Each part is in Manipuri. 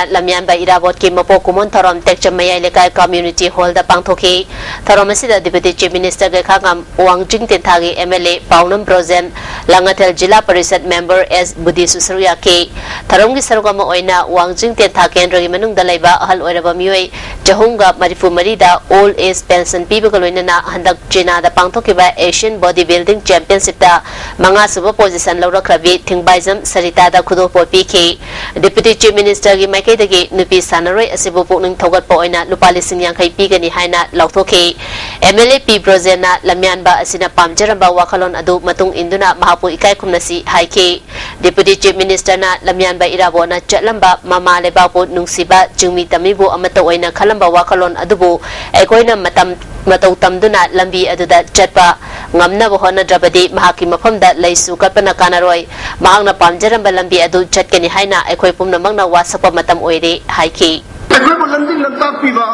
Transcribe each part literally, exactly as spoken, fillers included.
ꯂꯝꯌꯥꯟꯕ ꯏꯔꯥꯕꯣꯠꯀꯤ ꯃꯄꯣꯛ ꯀꯨꯝꯑꯣꯟ ꯊꯧꯔꯝ ꯇꯦꯛꯆꯝ ꯃꯌꯥꯏ ꯂꯩꯀꯥꯏ community hall ꯗ ꯄꯥꯡꯊꯣꯛꯈꯤ꯫ ꯊꯧꯔꯝ ꯑꯁꯤꯗ Deputy Chief Minister ꯒꯩꯈꯥꯉꯝ ꯋꯥꯡꯖꯤꯡ ꯇꯦꯟꯊꯥꯒꯤ M L A ꯄꯥꯎꯅꯝ Brojen, Langathel zila parishad member S ꯕꯨꯙꯤꯁꯨ ꯁꯔꯨꯛ ꯌꯥꯈꯤ꯫ ꯊꯧꯔꯝꯒꯤ ꯁꯔꯨꯛ ꯑꯃ ꯑꯣꯏꯅ ꯋꯥꯡꯖꯤꯡ ꯇꯦꯟꯊꯥ ꯀꯦꯟꯗ꯭ꯔꯒꯤ ꯃꯅꯨꯡꯗ ꯂꯩꯕ ꯑꯍꯜ ꯑꯣꯏꯔꯕ ꯃꯤꯑꯣꯏ ꯆꯍꯨꯝꯒ ꯃꯔꯤꯐꯨ ꯃꯔꯤꯗ old age pension ꯄꯤꯕꯒ ꯂꯣꯏꯅꯅ ꯍꯟꯗꯛ ꯆꯤꯅꯥꯗ ꯄꯥꯡꯊꯣꯛꯈꯤꯕ Asian Body Building Championship ꯇ ꯃꯉꯥ ꯁꯨꯕ position ꯂꯧꯔꯛꯈ꯭ꯔꯕꯤ ꯊꯤꯡꯕꯥꯏꯖꯝ ꯁꯔꯤꯇꯥꯗ ꯈꯨꯗꯣꯜꯄꯣꯠ ꯄꯤꯈꯤ꯫ Deputy Chief Minister ꯒꯤ ꯃꯥꯏꯀꯩꯗꯒꯤ ꯅꯨꯄꯤ ꯁꯥꯟꯅꯔꯣꯏ ꯑꯁꯤꯕꯨ ꯄꯨꯛꯅꯤꯡ ꯊꯧꯒꯠꯄ ꯑꯣꯏꯅ ꯂꯨꯄꯥ ꯂꯤꯁꯤꯡ ꯌꯥꯡꯈꯩ ꯄꯤꯒꯅꯤ ꯍꯥꯏꯅ ꯂꯥꯎꯊꯣꯛꯈꯤ꯫ M L A ꯄꯤ ꯕ꯭ꯔꯣꯖꯦꯟꯅ ꯂꯝꯌꯥꯟꯕ ꯑꯁꯤꯅ ꯄꯥꯝꯖꯔꯝꯕ ꯋꯥꯈꯜꯂꯣꯟ ꯑꯗꯨ ꯃꯇꯨꯡ ꯏꯟꯗꯨꯅ ꯃꯍꯥꯛꯄꯨ ꯏꯀꯥꯏ ꯈꯨꯝꯅꯁꯤ ꯍꯥꯏꯈꯤ꯫ Deputy Chief Minister ꯅ ꯂꯝꯌꯥꯟꯕ ꯏꯔꯥꯕꯣꯠꯅ ꯆꯠꯂꯝꯕ ꯃꯃꯥ ꯂꯩꯕꯥꯛꯄꯨ ꯅꯨꯡꯁꯤꯕ ꯆꯤꯡꯃꯤ ꯇꯝꯃꯤꯕꯨ ꯑꯃꯠꯇ ꯑꯣꯏꯅ ꯈꯜꯂꯝꯕ ꯋꯥꯈꯜꯂꯣꯟ ꯑꯗꯨꯕꯨ ꯑꯩꯈꯣꯏꯅ ꯃꯇꯝ ꯃꯇꯧ ꯇꯝꯗꯨꯅ ꯂꯝꯕꯤ ꯑꯗꯨꯗ ꯆꯠꯄ ꯉꯝꯅꯕ ꯍꯣꯠꯅꯗ꯭ꯔꯕꯗꯤ ꯃꯍꯥꯛꯀꯤ ꯃꯐꯝꯗ ꯂꯩꯁꯨ ꯀꯠꯄꯅ ꯀꯥꯟꯅꯔꯣꯏ꯫ ꯃꯍꯥꯛꯅ ꯄꯥꯝꯖꯔꯝꯕ ꯂꯝꯕꯤ ꯑꯗꯨ ꯆꯠꯀꯅꯤ ꯍꯥꯏꯅ ꯑꯩꯈꯣꯏ ꯄꯨꯝꯅꯃꯛꯅ ꯋꯥꯁꯛꯄ ꯃꯇꯝ ꯑꯣꯏꯔꯦ ꯍꯥꯏꯈꯤ꯫ ꯑꯩꯈꯣꯏꯕꯨ ꯂꯝꯖꯤꯡ ꯂꯝꯇꯥꯛꯄꯤꯕ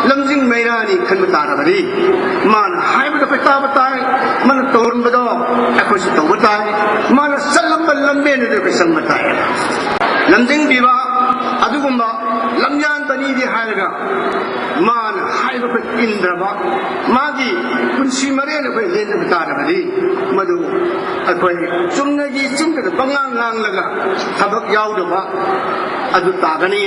ꯂꯝꯖꯤꯡ ꯃꯩꯔꯥꯅꯤ ꯈꯟꯕ ꯇꯥꯔꯕꯗꯤ ꯃꯥꯅ ꯍꯥꯏꯕꯗꯣ ꯑꯩꯈꯣꯏ ꯇꯥꯕ ꯇꯥꯏ, ꯃꯥꯅ ꯇꯧꯔꯝꯕꯗꯣ ꯑꯩꯈꯣꯏꯁꯨ ꯇꯧꯕ ꯇꯥꯏ, ꯃꯥꯅ ꯆꯠꯂꯝꯕ ꯂꯝꯕꯦꯟ ꯑꯗꯨ ꯑꯩꯈꯣꯏ ꯆꯪꯕ ꯇꯥꯏ꯫ ꯂꯝꯖꯤꯡꯕꯤꯕ ꯑꯗꯨꯒꯨꯝꯕ ꯂꯝꯌꯥꯟꯕꯅꯤꯗꯤ ꯍꯥꯏꯔꯒ ꯃꯥꯅ ꯍꯥꯏꯕ ꯑꯩꯈꯣꯏ ꯏꯟꯗ꯭ꯔꯕ, ꯃꯥꯒꯤ ꯄꯨꯟꯁꯤ ꯃꯔꯦꯟ ꯑꯩꯈꯣꯏ ꯂꯦꯟꯕ ꯇꯥꯔꯕꯗꯤ ꯃꯗꯨ ꯑꯩꯈꯣꯏ ꯆꯨꯝꯅꯒꯤ ꯆꯤꯟꯗꯨꯗ ꯄꯉꯥꯡ ꯉꯥꯡꯂꯒ ꯊꯕꯛ ꯌꯥꯎꯗꯕ ꯑꯗꯨ ꯇꯥꯒꯅꯤ꯫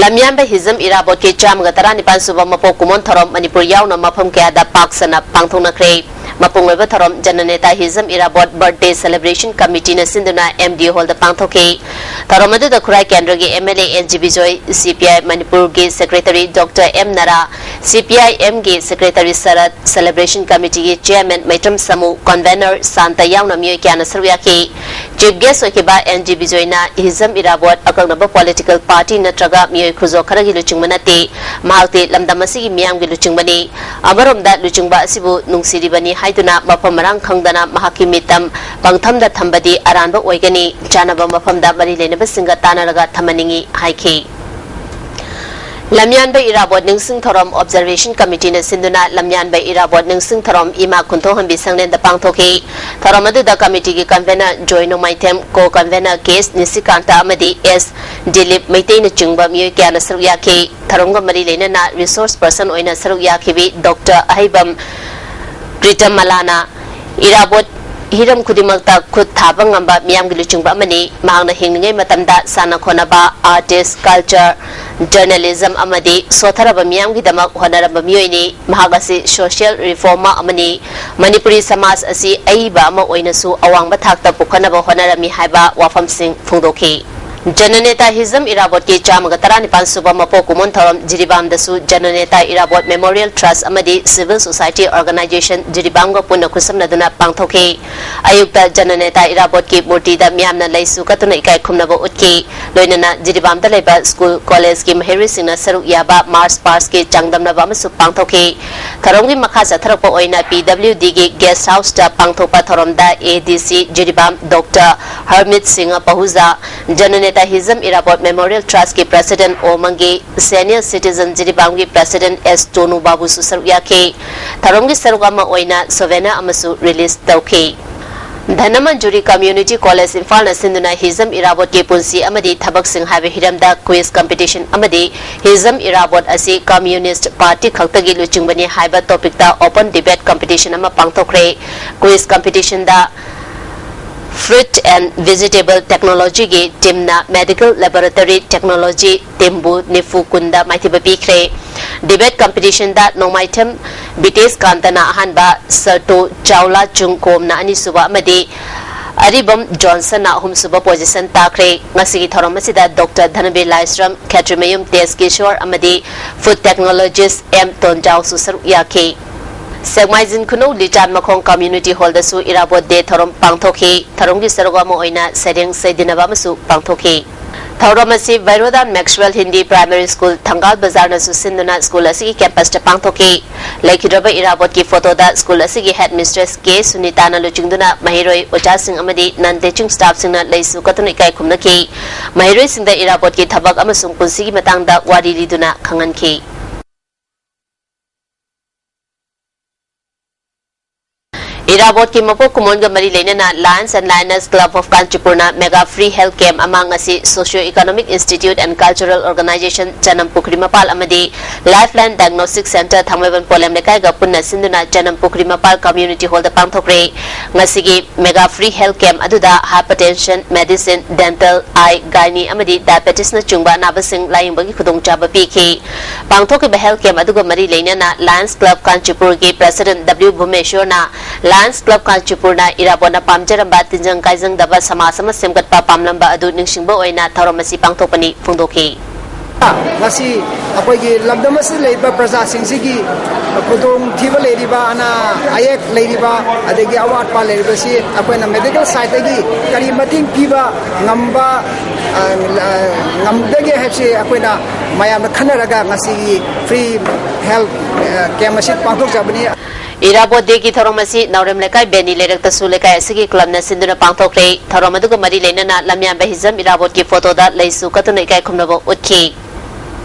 ꯂꯝꯌꯥꯟꯕ ꯍꯤꯖꯝ ꯏꯔꯥꯕꯣꯠꯀꯤ ꯆꯥꯝꯃꯒ ꯇꯔꯥꯅꯤꯄꯥꯟ ꯁꯨꯕ ꯃꯄꯣꯛ ꯀꯨꯝꯑꯣꯟ ꯊꯧꯔꯝ ꯃꯅꯤꯄꯨꯔ ꯌꯥꯎꯅ ꯃꯐꯝ ꯀꯌꯥꯗ ꯄꯥꯛ ꯁꯟꯅ ꯄꯥꯡꯊꯣꯛꯅꯈ꯭ꯔꯦ꯫ ꯃꯄꯨꯡ ꯑꯣꯏꯕ ꯊꯧꯔꯝ ꯖꯅꯅꯦꯇꯥ Hijam Irabot Birthday Celebration Committee ꯅ ꯁꯤꯟꯗꯨꯅ M D Hall ꯗ ꯄꯥꯡꯊꯣꯛꯈꯤ꯫ ꯊꯧꯔꯝ ꯑꯗꯨꯗ ꯈꯨꯔꯥꯏ ꯀꯦꯟꯗ꯭ꯔꯒꯤ M L A N G Bijoy, C P I ꯃꯅꯤꯄꯨꯔꯒꯤ Secretary Doctor M ꯅꯔꯥ, C P I M ꯒꯤ Secretary ꯁꯔꯠ, Celebration Committee ꯒꯤ Chairman ꯃꯩꯇ꯭ꯔꯝ ꯁꯥꯃꯨ, Convener ꯁꯥꯟꯇ ꯌꯥꯎꯅ ꯃꯤꯑꯣꯏ ꯀꯌꯥꯅ ꯁꯔꯨꯛ ꯌꯥꯈꯤ꯫ Chief Guest ꯑꯣꯏꯈꯤꯕ N G ꯕꯤꯖꯣꯏꯅ ꯍꯤꯖꯝ ꯏꯔꯥꯕꯣꯠ ꯑꯀꯛꯅꯕ political party ꯅꯠꯇ꯭ꯔꯒ ꯃꯤꯑꯣꯏ ꯈꯨꯖꯣ ꯈꯔꯒꯤ ꯂꯨꯆꯤꯡꯕ ꯅꯠꯇꯦ, ꯃꯍꯥꯛꯇꯤ ꯂꯝꯗꯝ ꯑꯁꯤꯒꯤ ꯃꯤꯌꯥꯝꯒꯤ ꯂꯨꯆꯤꯡꯕꯅꯤ꯫ ꯑꯃꯔꯣꯝꯗ ꯂꯨꯆꯤꯡꯕ ꯑꯁꯤꯕꯨ ꯅꯨꯡꯁꯤꯔꯤꯕꯅꯤ ꯍꯥꯏꯗꯨꯅ ꯃꯐꯝ ꯃꯔꯥꯡ ꯈꯪꯗꯅ ꯃꯍꯥꯛꯀꯤ ꯃꯤꯇꯝ ꯄꯪꯊꯝꯗ ꯊꯝꯕꯗꯤ ꯑꯔꯥꯟꯕ ꯑꯣꯏꯒꯅꯤ, ꯆꯥꯟꯅꯕ ꯃꯐꯝꯗ ꯃꯔꯤ ꯂꯩꯅꯕꯁꯤꯡꯒ ꯇꯥꯟꯅꯔꯒ ꯊꯝꯍꯟꯅꯤꯡꯏ ꯍꯥꯏꯈꯤ꯫ ꯂꯝꯌꯥꯟꯕ ꯏꯔꯥꯕꯣꯠ ꯅꯤꯡꯁꯤꯡ ꯊꯧꯔꯝ Observation Committeeꯅ ꯁꯤꯟꯗꯨꯅ ꯂꯝꯌꯥꯟꯕ ꯏꯔꯥꯕꯣꯠ ꯅꯤꯡꯁꯤꯡ ꯊꯧꯔꯝ ꯏꯃꯥ ꯈꯨꯟꯊꯣꯡꯍꯟꯕꯤ ꯁꯪꯂꯦꯟꯗ ꯄꯥꯡꯊꯣꯛꯈꯤ꯫ ꯊꯧꯔꯝ ꯑꯗꯨꯗ committeeꯒꯤ convener ꯖꯣꯏ ꯅꯣꯡꯃꯥꯏꯊꯦꯝ, co-convener ꯀꯦ ꯑꯦꯁ ꯅꯤꯁꯤꯀꯥꯟꯇ ꯑꯃꯗꯤ ꯑꯦꯁ ꯗꯤꯂꯤꯞ ꯃꯩꯇꯩꯅꯆꯤꯡꯕ ꯃꯤꯑꯣꯏ ꯀꯌꯥꯅ ꯁꯔꯨꯛ ꯌꯥꯈꯤ꯫ ꯊꯧꯔꯝꯒ ꯃꯔꯤ ꯂꯩꯅꯅ resource person ꯑꯣꯏꯅ ꯁꯔꯨꯛ ꯌꯥꯈꯤꯕꯤ ꯗꯣꯛꯇꯔ ꯑꯍꯩꯕꯝ ꯀ꯭ꯔꯤꯇꯃꯂꯥꯅ ꯏꯔꯥꯕꯣꯠ ꯍꯤꯔꯝ ꯈꯨꯗꯤꯡꯃꯛꯇ ꯈꯨꯠ ꯊꯥꯕ ꯉꯝꯕ ꯃꯤꯌꯥꯝꯒꯤ ꯂꯨꯆꯤꯡꯕ ꯑꯃꯅꯤ꯫ ꯃꯍꯥꯛꯅ ꯍꯤꯡꯂꯤꯉꯩ ꯃꯇꯝꯗ ꯁꯥꯟꯅ ꯈꯣꯠꯅꯕ, artist, culture, journalism ꯑꯃꯗꯤ ꯁꯣꯠꯊꯔꯕ ꯃꯤꯌꯥꯝꯒꯤꯗꯃꯛ ꯍꯣꯠꯅꯔꯝꯕ ꯃꯤꯑꯣꯏꯅꯤ꯫ ꯃꯍꯥꯛ ꯑꯁꯤ social reformer ꯑꯃꯅꯤ꯫ ꯃꯅꯤꯄꯨꯔꯤ ꯁꯃꯥꯖ ꯑꯁꯤ ꯑꯏꯕ ꯑꯃ ꯑꯣꯏꯅꯁꯨ ꯑꯋꯥꯡꯕ ꯊꯥꯛꯇ ꯄꯨꯈꯠꯅꯕ ꯍꯣꯠꯅꯔꯝꯃꯤ ꯍꯥꯏꯕ ꯋꯥꯐꯝꯁꯤꯡ ꯐꯣꯡꯗꯣꯛꯈꯤ꯫ ꯖꯅꯅꯦꯇꯥ ꯍꯤꯖꯝ ꯏꯔꯥꯕꯣꯠꯀꯤ ꯆꯥꯝꯃꯒ ꯇꯔꯥꯅꯤꯄꯥꯟ ꯁꯨꯕ ꯃꯄꯣꯛ ꯀꯨꯝꯑꯣꯟ ꯊꯧꯔꯝ ꯖꯤꯔꯤꯕꯥꯝꯗꯁꯨ ꯖꯅꯅꯦꯇꯥ ꯏꯔꯥꯕꯣꯠ Memorial Trust ꯑꯃꯗꯤ Civil Society Organization ꯖꯤꯔꯤꯕꯥꯝꯒ ꯄꯨꯟꯅ ꯈꯨꯠꯁꯝꯅꯗꯨꯅ ꯄꯥꯡꯊꯣꯛꯈꯤ꯫ ꯑꯌꯨꯛꯇ ꯖꯅꯅꯦꯇꯥ ꯏꯔꯥꯕꯣꯠꯀꯤ ꯃꯨꯔꯇꯤꯗ ꯃꯤꯌꯥꯝꯅ ꯂꯩꯁꯨ ꯀꯠꯇꯨꯅ ꯏꯀꯥꯏ ꯈꯨꯝꯅꯕ ꯎꯠꯈꯤ꯫ ꯂꯣꯏꯅꯅ ꯖꯤꯔꯤꯕꯥꯝꯗ ꯂꯩꯕ school, collegeꯀꯤ ꯃꯍꯩꯔꯣꯏꯁꯤꯡꯅ ꯁꯔꯨꯛ ꯌꯥꯕ march pastꯀꯤ ꯆꯥꯡꯗꯝꯅꯕ ꯑꯃꯁꯨ ꯄꯥꯡꯊꯣꯛꯈꯤ꯫ ꯊꯧꯔꯝꯒꯤ ꯃꯈꯥ ꯆꯠꯊꯔꯛꯄ ꯑꯣꯏꯅ ꯄꯤ ꯗꯕ꯭ꯂꯤꯎ ꯗꯤꯒꯤ guest houseꯇ ꯄꯥꯡꯊꯣꯛꯄ ꯊꯧꯔꯝꯗ ꯑꯦ ꯗꯤ ꯁꯤ Jiribam doctor ꯍꯔꯃꯤꯠ Singh ꯄꯍꯨꯖꯥ, ꯖꯅꯅꯦꯇꯥ Hijam Irabot Memorial Trustꯀꯤ president ꯑꯣ ꯃꯪꯒꯤ, senior citizen ꯖꯤꯔꯤꯕꯥꯝꯒꯤ president ꯑꯦꯁ ꯇꯣꯅꯨ ꯕꯥꯕꯨꯁꯨ ꯁꯔꯨꯛ ꯌꯥꯈꯤ꯫ ꯊꯧꯔꯝꯒꯤ ꯁꯔꯨꯛ ꯑꯃ ꯑꯣꯏꯅ souvenir ꯑꯃꯁꯨ release ꯇꯧꯈꯤ꯫ ꯙꯅꯃꯟꯖꯨꯔꯤ Community College ꯏꯝꯐꯥꯜꯅ ꯁꯤꯟꯗꯨꯅ ꯍꯤꯖꯝ ꯏꯔꯥꯕꯣꯠꯀꯤ ꯄꯨꯟꯁꯤ ꯑꯃꯗꯤ ꯊꯕꯛꯁꯤꯡ ꯍꯥꯏꯕ ꯍꯤꯔꯝꯗ quiz competition ꯑꯃꯗꯤ ꯍꯤꯖꯝ ꯏꯔꯥꯕꯣꯠ ꯑꯁꯤ Communist Party ꯈꯛꯇꯒꯤ ꯂꯨꯆꯤꯡꯕꯅꯤ ꯍꯥꯏꯕ topicꯇ open debate competition ꯑꯃ ꯄꯥꯡꯊꯣꯛꯈ꯭ꯔꯦ꯫ Quiz competitionꯗ Fruit and Vegetable Technologyꯒꯤ teamꯅ Medical Laboratory Technology teamꯕꯨ ꯅꯤꯐꯨ ꯀꯨꯟꯗ ꯃꯥꯏꯊꯤꯕ ꯄꯤꯈ꯭ꯔꯦ꯫ Debate competitionꯗ ꯅꯣꯡꯃꯥꯏꯊꯦꯝ ꯕꯤꯇꯦꯁ ꯀꯥꯟꯇꯅ ꯑꯍꯥꯟꯕ, ꯁꯔꯇꯣ ꯆꯥꯎꯂꯥ ꯆꯨꯡꯀꯣꯝꯅ ꯑꯅꯤꯁꯨꯕ ꯑꯃꯗꯤ ꯑꯔꯤꯕꯝ ꯖꯣꯟꯁꯟꯅ ꯑꯍꯨꯝꯁꯨꯕ position ꯇꯥꯈ꯭ꯔꯦ꯫ ꯉꯁꯤꯒꯤ ꯊꯧꯔꯝ ꯑꯁꯤꯗ ꯗꯣꯛꯇꯔ ꯙꯅꯕꯤꯔ ꯂꯥꯏꯁ꯭ꯔꯝ, ꯈꯦꯇ꯭ꯔꯤꯃꯌꯨꯝ ꯇꯦꯖ ꯀꯤꯁꯣꯔ ꯑꯃꯗꯤ food technologist ꯑꯦꯝ ꯇꯣꯟꯖꯥꯎꯁꯨ ꯁꯔꯨꯛ ꯌꯥꯈꯤ꯫ ꯁꯦꯛꯃꯥꯏꯖꯤꯟ ꯈꯨꯅꯧ ꯂꯤꯇꯥꯟ ꯃꯈꯣꯡ Community Hallꯗꯁꯨ ꯏꯔꯥꯕꯣꯠ Day ꯊꯧꯔꯝ ꯄꯥꯡꯊꯣꯛꯈꯤ꯫ ꯊꯧꯔꯝꯒꯤ ꯁꯔꯨꯛ ꯑꯃ ꯑꯣꯏꯅ ꯁꯩꯔꯦꯡ ꯁꯩꯗꯤꯟꯅꯕ ꯑꯃꯁꯨ ꯄꯥꯡꯊꯣꯛꯈꯤ꯫ ꯊꯧꯔꯝ ꯑꯁꯤ ꯚꯩꯔꯣꯗꯥꯟ ꯃꯦꯛꯁꯋꯦꯜ ꯍꯤꯟꯗꯤ ꯄ꯭ꯔꯥꯏꯃꯥꯔꯤ ꯁ꯭ꯀꯨꯜ ꯊꯪꯒꯥꯜ ꯕꯖꯥꯔꯅꯁꯨ ꯁꯤꯟꯗꯨꯅ ꯁ꯭ꯀꯨꯜ ꯑꯁꯤꯒꯤ ꯀꯦꯝꯄꯁꯇ ꯄꯥꯡꯊꯣꯛꯈꯤ꯫ ꯂꯩꯈꯤꯗ꯭ꯔꯕ ꯏꯔꯥꯕꯣꯠꯀꯤ ꯐꯣꯇꯣꯗ ꯁ꯭ꯀꯨꯜ ꯑꯁꯤꯒꯤ ꯍꯦꯗꯃꯤꯁꯇ꯭ꯔꯦꯁ ꯀꯦ ꯁꯨꯅꯤꯇꯥꯅ ꯂꯨꯆꯤꯡꯗꯨꯅ ꯃꯍꯩꯔꯣꯏ, ꯑꯣꯖꯥꯁꯤꯡ ꯑꯃꯗꯤ ꯅꯟ ꯇꯤꯆꯤꯡ ꯁ꯭ꯇꯥꯐꯁꯤꯡꯅ ꯂꯩꯁꯨ ꯀꯠꯇꯨꯅ ꯏꯀꯥꯏ ꯈꯨꯝꯅꯈꯤ꯫ ꯃꯍꯩꯔꯣꯏꯁꯤꯡꯗ ꯏꯔꯥꯕꯣꯠꯀꯤ ꯊꯕꯛ ꯑꯃꯁꯨꯡ ꯄꯨꯟꯁꯤꯒꯤ ꯃꯇꯥꯡꯗ ꯋꯥꯔꯤ ꯂꯤꯗꯨꯅ ꯈꯪꯍꯟꯈꯤ꯫ ꯏꯔꯥꯕꯣꯠꯀꯤ ꯃꯄꯣꯛ ꯀꯨꯝꯑꯣꯟꯒ ꯃꯔꯤ ꯂꯩꯅꯅ Lions and Lioness Club of ꯀꯥꯟꯆꯤꯄꯨꯔꯅ mega free health camp ꯑꯃ ꯉꯁꯤ Socio Economic Institute and Cultural Organization ꯆꯅꯝ ꯄꯨꯈ꯭ꯔꯤ ꯃꯄꯥꯜ ꯑꯃꯗꯤ Lifeline Diagnostic Center ꯊꯥꯡꯃꯩꯕꯟ ꯄꯣꯂꯦꯝ ꯂꯩꯀꯥꯏꯒ ꯄꯨꯟꯅ ꯁꯤꯟꯗꯨꯅ ꯆꯅꯝ ꯄꯨꯈ꯭ꯔꯤ ꯃꯄꯥꯜ community hallꯗ ꯄꯥꯡꯊꯣꯛꯈ꯭ꯔꯦ꯫ ꯉꯁꯤꯒꯤ mega free health camp ꯑꯗꯨꯗ hypertension, medicine, dental, eye, gynae ꯑꯃꯗꯤ diabetesꯅꯆꯤꯡꯕ ꯑꯅꯥꯕꯁꯤꯡ ꯂꯥꯌꯦꯡꯕꯒꯤ ꯈꯨꯗꯣꯡꯆꯥꯕ ꯄꯤꯈꯤ꯫ ꯄꯥꯡꯊꯣꯛꯈꯤꯕ health camp ꯑꯗꯨꯒ ꯃꯔꯤ ꯂꯩꯅꯅ Lions Club ꯀꯥꯟꯆꯤꯄꯨꯔꯒꯤ President W ꯚꯨꯃꯦꯁꯣꯔꯅ Lions Club ꯀꯥꯟꯆꯤꯄꯨꯔꯅ ꯏꯔꯥꯕꯣꯠꯅ ꯄꯥꯝꯖꯔꯝꯕ ꯇꯤꯟꯖꯪ ꯀꯥꯏꯖꯪꯗꯕ ꯁꯃꯥꯖ ꯑꯃ ꯁꯦꯝꯒꯠꯄ ꯄꯥꯝꯂꯝꯕ ꯑꯗꯨ ꯅꯤꯡꯁꯤꯡꯕ ꯑꯣꯏꯅ ꯊꯧꯔꯝ ꯑꯁꯤ ꯄꯥꯡꯊꯣꯛꯄꯅꯤ ꯐꯣꯡꯗꯣꯛꯈꯤ꯫ ꯉꯁꯤ ꯑꯩꯈꯣꯏꯒꯤ ꯂꯝꯗꯝ ꯑꯁꯤꯗ ꯂꯩꯔꯤꯕ ꯄ꯭ꯔꯖꯥꯁꯤꯡꯁꯤꯒꯤ ꯈꯨꯗꯣꯡꯊꯤꯕ ꯂꯩꯔꯤꯕ, ꯑꯅꯥ ꯑꯌꯦꯛ ꯂꯩꯔꯤꯕ, ꯑꯗꯒꯤ ꯑꯋꯥꯠ ꯑꯄꯥ ꯂꯩꯔꯤꯕꯁꯤ ꯑꯩꯈꯣꯏꯅ medical sideꯇꯒꯤ ꯀꯔꯤ ꯃꯇꯦꯡ ꯄꯤꯕ ꯉꯝꯕ, ꯑ, ꯑ, ꯉꯝꯒꯗꯒꯦ ꯍꯥꯏꯕꯁꯤ ꯑꯩꯈꯣꯏꯅ ꯃꯌꯥꯝꯅ ꯈꯟꯅꯔꯒ ꯉꯁꯤꯒꯤ free health, ꯑ, camp ꯑꯁꯤ ꯄꯥꯡꯊꯣꯛꯆꯕꯅꯤ꯫ ꯏꯔꯥꯕꯣꯠ Dayꯒꯤ ꯊꯧꯔꯝ ꯑꯁꯤ ꯅꯥꯎꯔꯦꯝ ꯂꯩꯀꯥꯏ ꯕꯦꯅꯤ ꯂꯩꯔꯛꯇꯁꯨ ꯂꯩꯀꯥꯏ ꯑꯁꯤꯒꯤ clubꯅ ꯁꯤꯟꯗꯨꯅ ꯄꯥꯡꯊꯣꯛꯈ꯭ꯔꯦ꯫ ꯊꯧꯔꯝ ꯑꯗꯨꯒ ꯃꯔꯤ ꯂꯩꯅꯅ ꯂꯝꯌꯥꯟꯕ ꯍꯤꯖꯝ ꯏꯔꯥꯕꯣꯠꯀꯤ photoꯗ ꯂꯩꯁꯨ ꯀꯠꯇꯨꯅ ꯏꯀꯥꯏ ꯈꯨꯝꯅꯕ ꯎꯠꯈꯤ꯫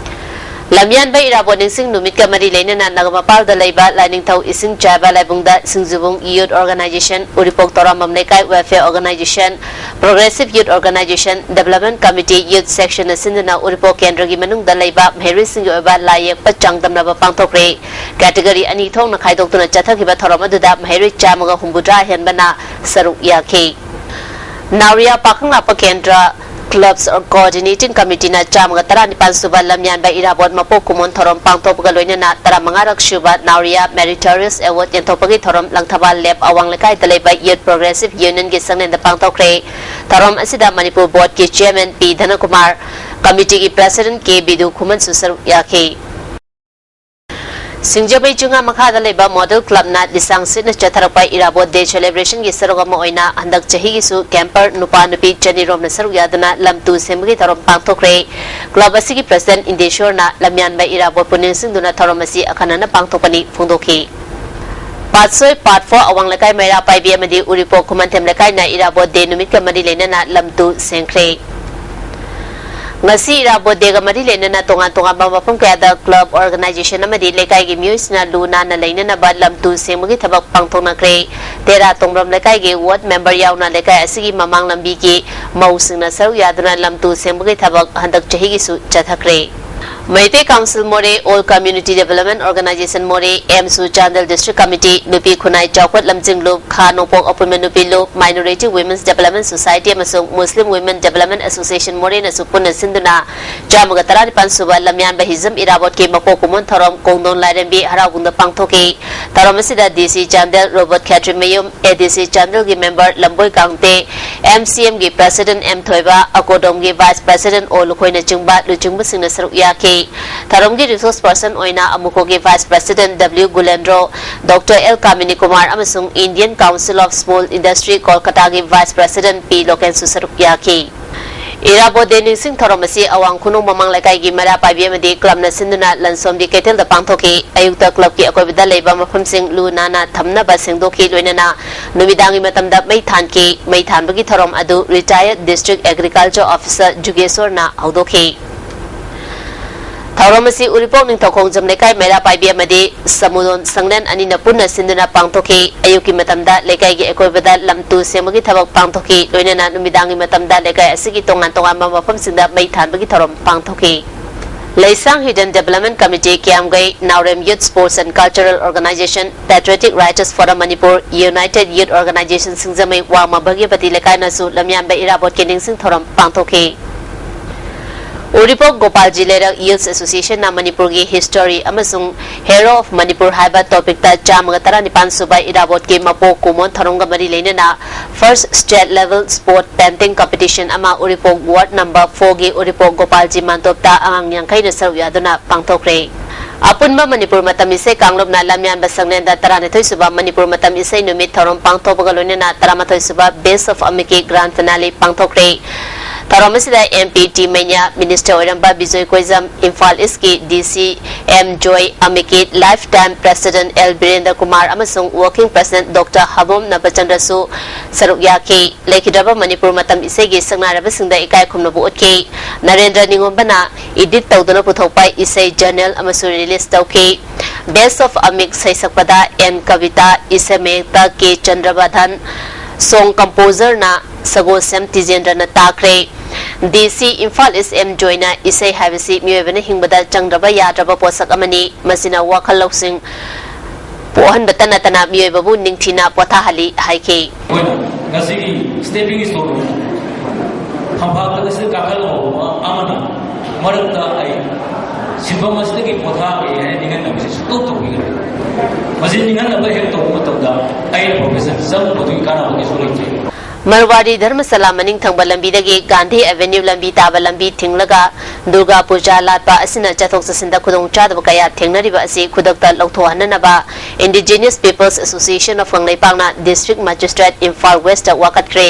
ꯂꯝꯌꯥꯟꯕ ꯏꯔꯥꯕꯣꯠ ꯅꯤꯡꯁꯤꯡ ꯅꯨꯃꯤꯠꯀ ꯃꯔꯤ ꯂꯩꯅꯅ ꯅꯒꯃꯄꯥꯜꯗ ꯂꯩꯕ ꯂꯥꯏꯅꯤꯡꯊꯧ ꯏꯁꯤꯡ ꯆꯥꯏꯕ ꯂꯥꯏꯕꯨꯡꯗ ꯁꯤꯡꯖꯨꯕꯨꯡ Youth Organization, ꯎꯔꯤꯄꯣꯛ ꯇꯧꯔꯥꯝꯕꯝ ꯂꯩꯀꯥꯏ Welfare Organization, Progressive Youth Organization, Development Committee, Youth Sectionꯅ ꯁꯤꯟꯗꯨꯅ ꯎꯔꯤꯄꯣꯛ ꯀꯦꯟꯗ꯭ꯔꯒꯤ ꯃꯅꯨꯡꯗ ꯂꯩꯕ ꯃꯍꯩꯔꯣꯏꯁꯤꯡꯒꯤ ꯑꯣꯏꯕ ꯂꯥꯏ ꯌꯦꯛꯄ ꯆꯥꯡꯗꯝꯅꯕ ꯄꯥꯡꯊꯣꯛꯈ꯭ꯔꯦ꯫ Category ꯑꯅꯤ ꯊꯣꯛꯅ ꯈꯥꯏꯗꯣꯛꯇꯨꯅ ꯆꯠꯊꯈꯤꯕ ꯊꯧꯔꯝ ꯑꯗꯨꯗ ꯃꯍꯩꯔꯣꯏ ꯆꯥꯝꯃꯒ ꯍꯨꯝꯐꯨꯇꯔꯥ ꯍꯦꯟꯕꯅ ꯁꯔꯨꯛ ꯌꯥꯈꯤ꯫ ꯅꯥꯎꯔꯤꯌꯥ ꯄꯥꯈꯪꯂꯥꯛꯄ ꯀꯦꯟꯗ꯭ꯔ Clubs Coordinating Committeeꯅ ꯆꯥꯝꯃꯒ ꯇꯔꯥꯅꯤꯄꯥꯟ ꯁꯨꯕ ꯂꯝꯌꯥꯟꯕ ꯏꯔꯥꯕꯣꯠ ꯃꯄꯣꯛ ꯀꯨꯝꯑꯣꯟ ꯊꯧꯔꯝ ꯄꯥꯡꯊꯣꯛꯄꯒ ꯂꯣꯏꯅꯅ ꯇꯔꯥꯃꯉꯥꯔꯛ ꯁꯨꯕ ꯅꯥꯎꯔꯤꯌꯥ Meritorious Award ꯌꯦꯟꯊꯣꯛꯄꯒꯤ ꯊꯧꯔꯝ ꯂꯪꯊꯕꯥꯜ ꯂꯦꯞ ꯑꯋꯥꯡ ꯂꯩꯀꯥꯏꯗ ꯂꯩꯕ Youth Progressive Unionꯒꯤ ꯁꯪꯂꯦꯟꯗ ꯄꯥꯡꯊꯣꯛꯈ꯭ꯔꯦ꯫ ꯊꯧꯔꯝ ꯑꯁꯤꯗ ꯃꯅꯤꯄꯨꯔ Boardꯀꯤ Chairman ꯄꯤ ꯙꯅꯀꯨꯃꯥꯔ, Committeeꯒꯤ President ꯀꯦ ꯕꯤꯗꯨ ꯈꯨꯃꯟꯁꯨ ꯁꯔꯨꯛ ꯌꯥꯈꯤ꯫ ꯁꯤꯡꯖꯃꯩ ꯆꯤꯡꯉꯥ ꯃꯈꯥꯗ ꯂꯩꯕ ꯃꯣꯗꯦꯜ ꯀ꯭ꯂꯕꯅ ꯂꯤꯁꯥꯡ ꯁꯤꯠꯅ ꯆꯠꯊꯔꯛꯄ ꯏꯔꯥꯕꯣꯠ ꯗꯦ ꯁꯦꯂꯦꯕ꯭ꯔꯦꯁꯟꯒꯤ ꯁꯔꯨꯛ ꯑꯃ ꯑꯣꯏꯅ ꯍꯟꯗꯛ ꯆꯍꯤꯒꯤꯁꯨ ꯀꯦꯝꯄꯔ ꯅꯨꯄꯥ ꯅꯨꯄꯤ ꯆꯅꯤꯔꯣꯝꯅ ꯁꯔꯨꯛ ꯌꯥꯗꯨꯅ ꯂꯝ ꯇꯨ ꯁꯦꯡꯕꯒꯤ ꯊꯧꯔꯝ ꯄꯥꯡꯊꯣꯛꯈ꯭ꯔꯦ꯫ ꯀ꯭ꯂꯕ ꯑꯁꯤꯒꯤ ꯄ꯭ꯔꯁꯤꯗꯦꯟꯠ ꯏꯟꯗꯦꯁꯣꯔꯅ ꯂꯝꯌꯥꯟꯕ ꯏꯔꯥꯕꯣꯠꯄꯨ ꯅꯤꯡꯁꯤꯡꯗꯨꯅ ꯊꯧꯔꯝ ꯑꯁꯤ ꯑꯈꯟꯅꯅ ꯄꯥꯡꯊꯣꯛꯄꯅꯤ ꯐꯣꯡꯗꯣꯛꯈꯤ꯫ ꯄꯥꯠꯁꯣꯏ ꯄꯥꯔꯠ ꯐꯣꯔ ꯑꯋꯥꯡ ꯂꯩꯀꯥꯏ ꯃꯩꯔꯥ ꯄꯥꯏꯕꯤ ꯑꯃꯗꯤ ꯎꯔꯤꯄꯣꯛ ꯈꯨꯃꯟꯊꯦꯝ ꯂꯩꯀꯥꯏꯅ ꯏꯔꯥꯕꯣꯠ ꯗꯦ ꯅꯨꯃꯤꯠꯀ ꯃꯔꯤ ꯂꯩꯅꯅ ꯂꯝ ꯇꯨ ꯁꯦꯡꯈ꯭ꯔꯦ꯫ ꯉꯁꯤ ꯏꯔꯥꯕꯣꯠ ꯗꯦꯒ ꯃꯔꯤ ꯂꯩꯅꯅ ꯇꯣꯉꯥꯟ ꯇꯣꯉꯥꯟꯕ ꯃꯐꯝ ꯀꯌꯥꯗ ꯀ꯭ꯂꯕ, ꯑꯣꯔꯒꯅꯥꯏꯖꯦꯁꯟ ꯑꯃꯗꯤ ꯂꯩꯀꯥꯏꯒꯤ ꯃꯤꯑꯣꯏꯁꯤꯡꯅ ꯂꯨ ꯅꯥꯟꯅ ꯂꯩꯅꯅꯕ ꯂꯝ ꯇꯨ ꯁꯦꯡꯕꯒꯤ ꯊꯕꯛ ꯄꯥꯡꯊꯣꯛꯅꯈ꯭ꯔꯦ꯫ ꯇꯦꯔꯥ ꯇꯣꯡꯕ꯭ꯔꯝ ꯂꯩꯀꯥꯏꯒꯤ ꯋꯥꯔꯗ ꯃꯦꯝꯕꯔ ꯌꯥꯎꯅ ꯂꯩꯀꯥꯏ ꯑꯁꯤꯒꯤ ꯃꯃꯥꯡ ꯂꯝꯕꯤꯒꯤ ꯃꯧꯁꯤꯡꯅ ꯁꯔꯨꯛ ꯌꯥꯗꯨꯅ ꯂꯝ ꯇꯨ ꯁꯦꯡꯕꯒꯤ ꯊꯕꯛ ꯍꯟꯗꯛ ꯆꯍꯤꯒꯤꯁꯨ ꯆꯠꯊꯈ꯭ꯔꯦ꯫ ꯃꯩꯇꯩ ꯀꯥꯎꯟꯁꯤꯜ ꯃꯣꯔꯦ, ꯑꯣꯜ ꯀꯝꯃ꯭ꯌꯨꯅꯤꯇꯤ ꯗꯦꯕꯂꯞꯃꯦꯟꯠ ꯑꯣꯔꯒꯅꯥꯏꯖꯦꯁꯟ ꯃꯣꯔꯦ, ꯑꯦꯝꯁꯨ ꯆꯥꯟꯗꯦꯜ ꯗꯤꯁꯇ꯭ꯔꯤꯛ ꯀꯃꯤꯇꯤ, ꯅꯨꯄꯤ ꯈꯨꯟꯅꯥꯏ ꯆꯥꯎꯈꯠ ꯂꯝꯖꯤꯡꯂꯨꯞ, ꯈꯥ ꯅꯣꯡꯄꯣꯛ ꯑꯄꯨꯟꯕ ꯅꯨꯄꯤ ꯂꯨꯞ, ꯃꯥꯏꯅꯣꯔꯤꯇꯤ ꯋꯤꯃꯦꯟꯁ ꯗꯦꯕꯂꯞꯃꯦꯟꯠ ꯁꯣꯁꯥꯏꯇꯤ ꯑꯃꯁꯨꯡ ꯃꯨꯁꯂꯤꯝ ꯋꯤꯃꯦꯟ ꯗꯦꯕꯂꯞꯃꯦꯟꯠ ꯑꯦꯁꯣꯁꯤꯌꯦꯁꯟ ꯃꯣꯔꯦꯅꯁꯨ ꯄꯨꯟꯅ ꯁꯤꯟꯗꯨꯅ ꯆꯥꯝꯃꯒ ꯇꯔꯥꯅꯤꯄꯥꯟ ꯁꯨꯕ ꯂꯝꯌꯥꯟꯕ ꯍꯤꯖꯝ ꯏꯔꯥꯕꯣꯠꯀꯤ ꯃꯄꯣꯛ ꯀꯨꯝꯑꯣꯟ ꯊꯧꯔꯝ ꯀꯣꯡꯗꯣꯟ ꯂꯥꯏꯔꯦꯝꯕꯤ ꯍꯔꯥꯎꯕꯨꯡꯗ ꯄꯥꯡꯊꯣꯛꯈꯤ꯫ ꯊꯧꯔꯝ ꯑꯁꯤꯗ ꯗꯤ ꯁꯤ ꯆꯥꯟꯗꯦꯜ ꯔꯣꯕꯔꯠ ꯈꯦꯇ꯭ꯔꯤꯃꯌꯨꯝ, ꯑꯦ ꯗꯤ ꯁꯤ ꯆꯥꯟꯗꯦꯜꯒꯤ ꯃꯦꯝꯕꯔ ꯂꯝꯕꯣꯏ ꯀꯥꯡꯇꯦ, ꯑꯦꯝ ꯁꯤ ꯑꯦꯝꯒꯤ ꯄ꯭ꯔꯁꯤꯗꯦꯟꯠ ꯑꯦꯝ ꯊꯣꯏꯕ, ꯑꯀꯣꯗꯣꯝꯒꯤ ꯚꯥꯏꯁ ꯄ꯭ꯔꯁꯤꯗꯦꯟꯠ ꯑꯣ ꯂꯨꯈꯣꯏꯅꯆꯤꯡꯕ ꯂꯨꯆꯤꯡꯕꯁꯤꯡꯅ ꯁꯔꯨꯛ ꯌꯥꯈꯤ꯫ ꯊꯧꯔꯝꯒꯤ ꯔꯤꯁꯣꯔꯁ ꯄꯔꯁꯟ ꯑꯣꯏꯅ ꯑꯃꯨꯈꯣꯒꯤ vice president W Gulendro, doctor L Kamini Kumar ꯑꯃꯁꯨꯡ Indian council of small industry ꯀꯣꯜꯀꯇꯥꯒꯤ ꯚꯥꯏꯁ ꯄ꯭ꯔꯁꯤꯗꯦꯟꯠ ꯄꯤ ꯂꯣꯀꯦꯟꯁꯨ ꯁꯔꯨꯛ ꯌꯥꯈꯤ꯫ ꯏꯔꯥꯕꯣꯠ ꯗꯦ ꯅꯤꯡꯁꯤꯡ ꯊꯧꯔꯝ ꯑꯁꯤ ꯑꯋꯥꯡ ꯈꯨꯅꯧ ꯃꯃꯥꯡ ꯂꯩꯀꯥꯏꯒꯤ ꯃꯩꯔꯥ ꯄꯥꯏꯕꯤ ꯑꯃꯗꯤ ꯀ꯭ꯂꯕꯅ ꯁꯤꯟꯗꯨꯅ ꯂꯟꯁꯣꯝꯕꯤ ꯀꯩꯊꯦꯜꯗ ꯄꯥꯡꯊꯣꯛꯈꯤ꯫ ꯑꯌꯨꯛꯇ ꯀ꯭ꯂꯕꯀꯤ ꯑꯀꯣꯏꯕꯗ ꯂꯩꯕ ꯃꯐꯝꯁꯤꯡ ꯂꯨ ꯅꯥꯟꯅ ꯊꯝꯅꯕ ꯁꯦꯡꯗꯣꯛꯈꯤ, ꯂꯣꯏꯅꯅ ꯅꯨꯃꯤꯗꯥꯡꯒꯤ ꯃꯇꯝꯗ ꯃꯩ ꯊꯥꯟꯈꯤ꯫ ꯃꯩ ꯊꯥꯟꯕꯒꯤ ꯊꯧꯔꯝ ꯑꯗꯨ ꯔꯤꯇꯥꯌꯔꯗ ꯗꯤꯁꯇ꯭ꯔꯤꯛ ꯑꯦꯒ꯭ꯔꯤꯀꯜꯆꯔ ꯑꯣꯐꯤꯁꯔ ꯖꯨꯒꯦꯁꯣꯔꯅ ꯍꯧꯗꯣꯛꯈꯤ꯫ ꯊꯧꯔꯝ ꯑꯁꯤ ꯎꯔꯤꯄꯣꯛ ꯅꯤꯡꯊꯧꯈꯣꯡꯖꯝ ꯂꯩꯀꯥꯏ ꯃꯩꯔꯥ ꯄꯥꯏꯕꯤ ꯑꯃꯗꯤ ꯁꯃꯨꯗꯣꯟ ꯁꯪꯂꯦꯟ ꯑꯅꯤꯅ ꯄꯨꯟꯅ ꯁꯤꯟꯗꯨꯅ ꯄꯥꯡꯊꯣꯛꯈꯤ꯫ ꯑꯌꯨꯛꯀꯤ ꯃꯇꯝꯗ ꯂꯩꯀꯥꯏꯒꯤ ꯑꯀꯣꯏꯕꯗ ꯂꯝ ꯇꯨ ꯁꯦꯡꯕꯒꯤ ꯊꯕꯛ ꯄꯥꯡꯊꯣꯛꯈꯤ, ꯂꯣꯏꯅꯅ ꯅꯨꯃꯤꯗꯥꯡꯒꯤ ꯃꯇꯝꯗ ꯂꯩꯀꯥꯏ ꯑꯁꯤꯒꯤ ꯇꯣꯉꯥꯟ ꯇꯣꯉꯥꯟꯕ ꯃꯐꯝꯁꯤꯡꯗ ꯃꯩ ꯊꯥꯟꯕꯒꯤ ꯊꯧꯔꯝ ꯄꯥꯡꯊꯣꯛꯈꯤ꯫ Leishang Hiden development committee, Kiyamgei, Naorem youth sports and cultural organization, patriotic writers forum Manipur, united youth organization Singjamei, ꯋꯥꯡꯃ ꯚꯥꯒ꯭ꯌꯕꯇꯤ ꯂꯩꯀꯥꯏꯅꯁꯨ ꯂꯝꯌꯥꯟꯕ ꯏꯔꯥꯕꯣꯠꯀꯤ ꯅꯤꯡꯁꯤꯡ ꯊꯧꯔꯝ ꯄꯥꯡꯊꯣꯛꯈꯤ꯫ ꯎꯔꯤꯄꯣꯛ ꯒꯣꯄꯥꯜꯖꯤ ꯂꯩꯔꯛ ꯌꯨꯠꯁ ꯑꯦꯁꯣꯁꯤꯌꯦꯁꯟꯅ ꯃꯅꯤꯄꯨꯔꯒꯤ ꯍꯤꯁꯇꯣꯔꯤ ꯑꯃꯁꯨꯡ ꯍꯦꯔꯣ ꯑꯣꯐ ꯃꯅꯤꯄꯨꯔ ꯍꯥꯏꯕ ꯇꯣꯄꯤꯛꯇ ꯆꯥꯝꯃꯒ ꯇꯔꯥꯅꯤꯄꯥꯟ ꯁꯨꯕ ꯏꯔꯥꯕꯣꯠꯀꯤ ꯃꯄꯣꯛ ꯀꯨꯝꯑꯣꯟ ꯊꯧꯔꯝꯒ ꯃꯔꯤ ꯂꯩꯅꯅ first state level sport painting competition ꯑꯃ ꯎꯔꯤꯄꯣꯛ ꯋꯥꯔꯗ ꯅꯝꯕꯔ ꯐꯣꯔꯒꯤ ꯎꯔꯤꯄꯣꯛ ꯒꯣꯄꯥꯜꯖꯤ ꯃꯥꯟꯇꯣꯞꯇ ꯑꯉꯥꯡ ꯌꯥꯡꯈꯩꯅ ꯁꯔꯨꯛ ꯌꯥꯗꯨꯅ ꯄꯥꯡꯊꯣꯛꯈ꯭ꯔꯦ꯫ ꯑꯄꯨꯟꯕ ꯃꯅꯤꯄꯨꯔ ꯃꯇꯝ ꯏꯁꯩ ꯀꯥꯡꯂꯨꯞꯅ ꯂꯝꯌꯥꯟꯕ ꯁꯪꯂꯦꯟꯗ ꯇꯔꯥꯅꯤꯊꯣꯏ ꯁꯨꯕ ꯃꯅꯤꯄꯨꯔ ꯃꯇꯝ ꯏꯁꯩ ꯅꯨꯃꯤꯠ ꯊꯧꯔꯝ ꯄꯥꯡꯊꯣꯛꯄꯒ ꯂꯣꯏꯅꯅ ꯇꯔꯥꯃꯥꯊꯣꯏ ꯁꯨꯕ Best of Amiki Grand Finale ꯄꯥꯡꯊꯣꯛꯈ꯭ꯔꯦ꯫ ꯊꯧꯔꯝ ꯑꯁꯤꯗ M P T ꯃꯩꯅ꯭ꯌꯥ, Minister ꯑꯣꯏꯔꯝꯕ ꯕꯤꯖꯣꯏ ꯀꯣꯏꯖꯝ, ꯏꯝꯐꯥꯜ ꯏꯁꯀꯤ D C M Joy Amiki, Lifetime President L Birendra Kumar ꯑꯃꯁꯨꯡ Working President Doctor ꯍꯕꯣꯝ ꯅꯕꯆꯟꯗ꯭ꯔꯁꯨ ꯁꯔꯨꯛ ꯌꯥꯈꯤ꯫ ꯂꯩꯈꯤꯗ꯭ꯔꯕ ꯃꯅꯤꯄꯨꯔ ꯃꯇꯝ ꯏꯁꯩꯒꯤ ꯁꯛꯅꯥꯏꯔꯕꯁꯤꯡꯗ ꯏꯀꯥꯏ ꯈꯨꯝꯅꯕ ꯎꯠꯈꯤ꯫ ꯅꯔꯦꯟꯗ꯭ꯔ ꯅꯤꯉꯣꯝꯕꯅ edit ꯇꯧꯗꯨꯅ ꯄꯨꯊꯣꯛꯄ ꯏꯁꯩ journal ꯑꯃꯁꯨ release ꯇꯧꯈꯤ꯫ Best of Amiki ꯁꯩꯁꯛꯄꯗ N ꯀꯕꯤꯇꯥ, ꯏꯁꯩ ꯃꯌꯦꯛꯇ K ꯆꯟꯗ꯭ꯔꯕꯥꯙꯟ, song composerꯅ ꯁꯒꯣꯜꯁꯦꯝ ꯇꯤꯖꯦꯟꯗ꯭ꯔꯅ ꯇꯥꯈ꯭ꯔꯦ꯫ D C Imphal East M Joyꯅ ꯏꯁꯩ ꯍꯥꯏꯕꯁꯤ ꯃꯤꯑꯣꯏꯕꯅ ꯍꯤꯡꯕꯗ ꯆꯪꯗ꯭ꯔꯕ ꯌꯥꯗ꯭ꯔꯕ ꯄꯣꯠꯁꯛ ꯑꯃꯅꯤ꯫ ꯃꯁꯤꯅ ꯋꯥꯈꯜ ꯂꯧꯁꯤꯡ ꯄꯣꯛꯍꯟꯕꯇ ꯅꯠꯇꯅ ꯃꯤꯑꯣꯏꯕꯕꯨ ꯅꯤꯡꯊꯤꯅ ꯄꯣꯊꯥꯍꯜꯂꯤ ꯍꯥꯏꯈꯤ꯫ ꯑꯩꯈꯣꯏꯅ ꯉꯁꯤꯒꯤ stepping stone ꯐꯝꯐꯥꯛ ꯑꯁꯤꯗ ꯀꯥꯈꯠꯂꯛꯄ ꯑꯃꯅ ꯃꯔꯛꯇ ꯑꯩ ꯁꯤꯟꯐꯝ ꯑꯁꯤꯗꯒꯤ ꯄꯣꯊꯥꯒꯦ ꯍꯥꯏꯅ ꯅꯤꯡꯍꯟꯅꯕꯁꯤ ꯁꯨꯡꯇꯧ ꯇꯧꯕꯤꯒꯅꯨ꯫ ꯃꯁꯤ ꯅꯤꯡꯍꯟꯅꯕ ꯍꯦꯛ ꯇꯧꯕ ꯃꯇꯝꯗ ꯑꯩꯅ profession ꯆꯪꯕꯗꯨꯒꯤ ꯀꯥꯟꯅꯕ ꯀꯩꯁꯨ ꯂꯩꯇꯦ꯫ ꯃꯔꯋꯥꯔꯤ ꯙꯔꯃꯁꯥꯂꯥ ꯃꯅꯤꯡ ꯊꯪꯕ ꯂꯝꯕꯤꯗꯒꯤ ꯒꯥꯟꯙꯤ ꯑꯦꯚꯦꯅ꯭ꯌꯨ ꯂꯝꯕꯤ ꯇꯥꯕ ꯂꯝꯕꯤ ꯊꯤꯡꯂꯒ ꯗꯨꯔꯒꯥ ꯄꯨꯖꯥ ꯂꯥꯠꯄ ꯑꯁꯤꯅ ꯆꯠꯊꯣꯛ ꯆꯠꯁꯤꯟꯗ ꯈꯨꯗꯣꯡꯆꯥꯗꯕ ꯀꯌꯥ ꯊꯦꯡꯅꯔꯤꯕ ꯑꯁꯤ ꯈꯨꯗꯛꯇ ꯂꯧꯊꯣꯛꯍꯟꯅꯅꯕ Indigenous Peoples Association of ꯀꯪꯂꯩꯄꯥꯛꯅ District Magistrate Imphal Westꯇ ꯋꯥꯀꯠꯈ꯭ꯔꯦ꯫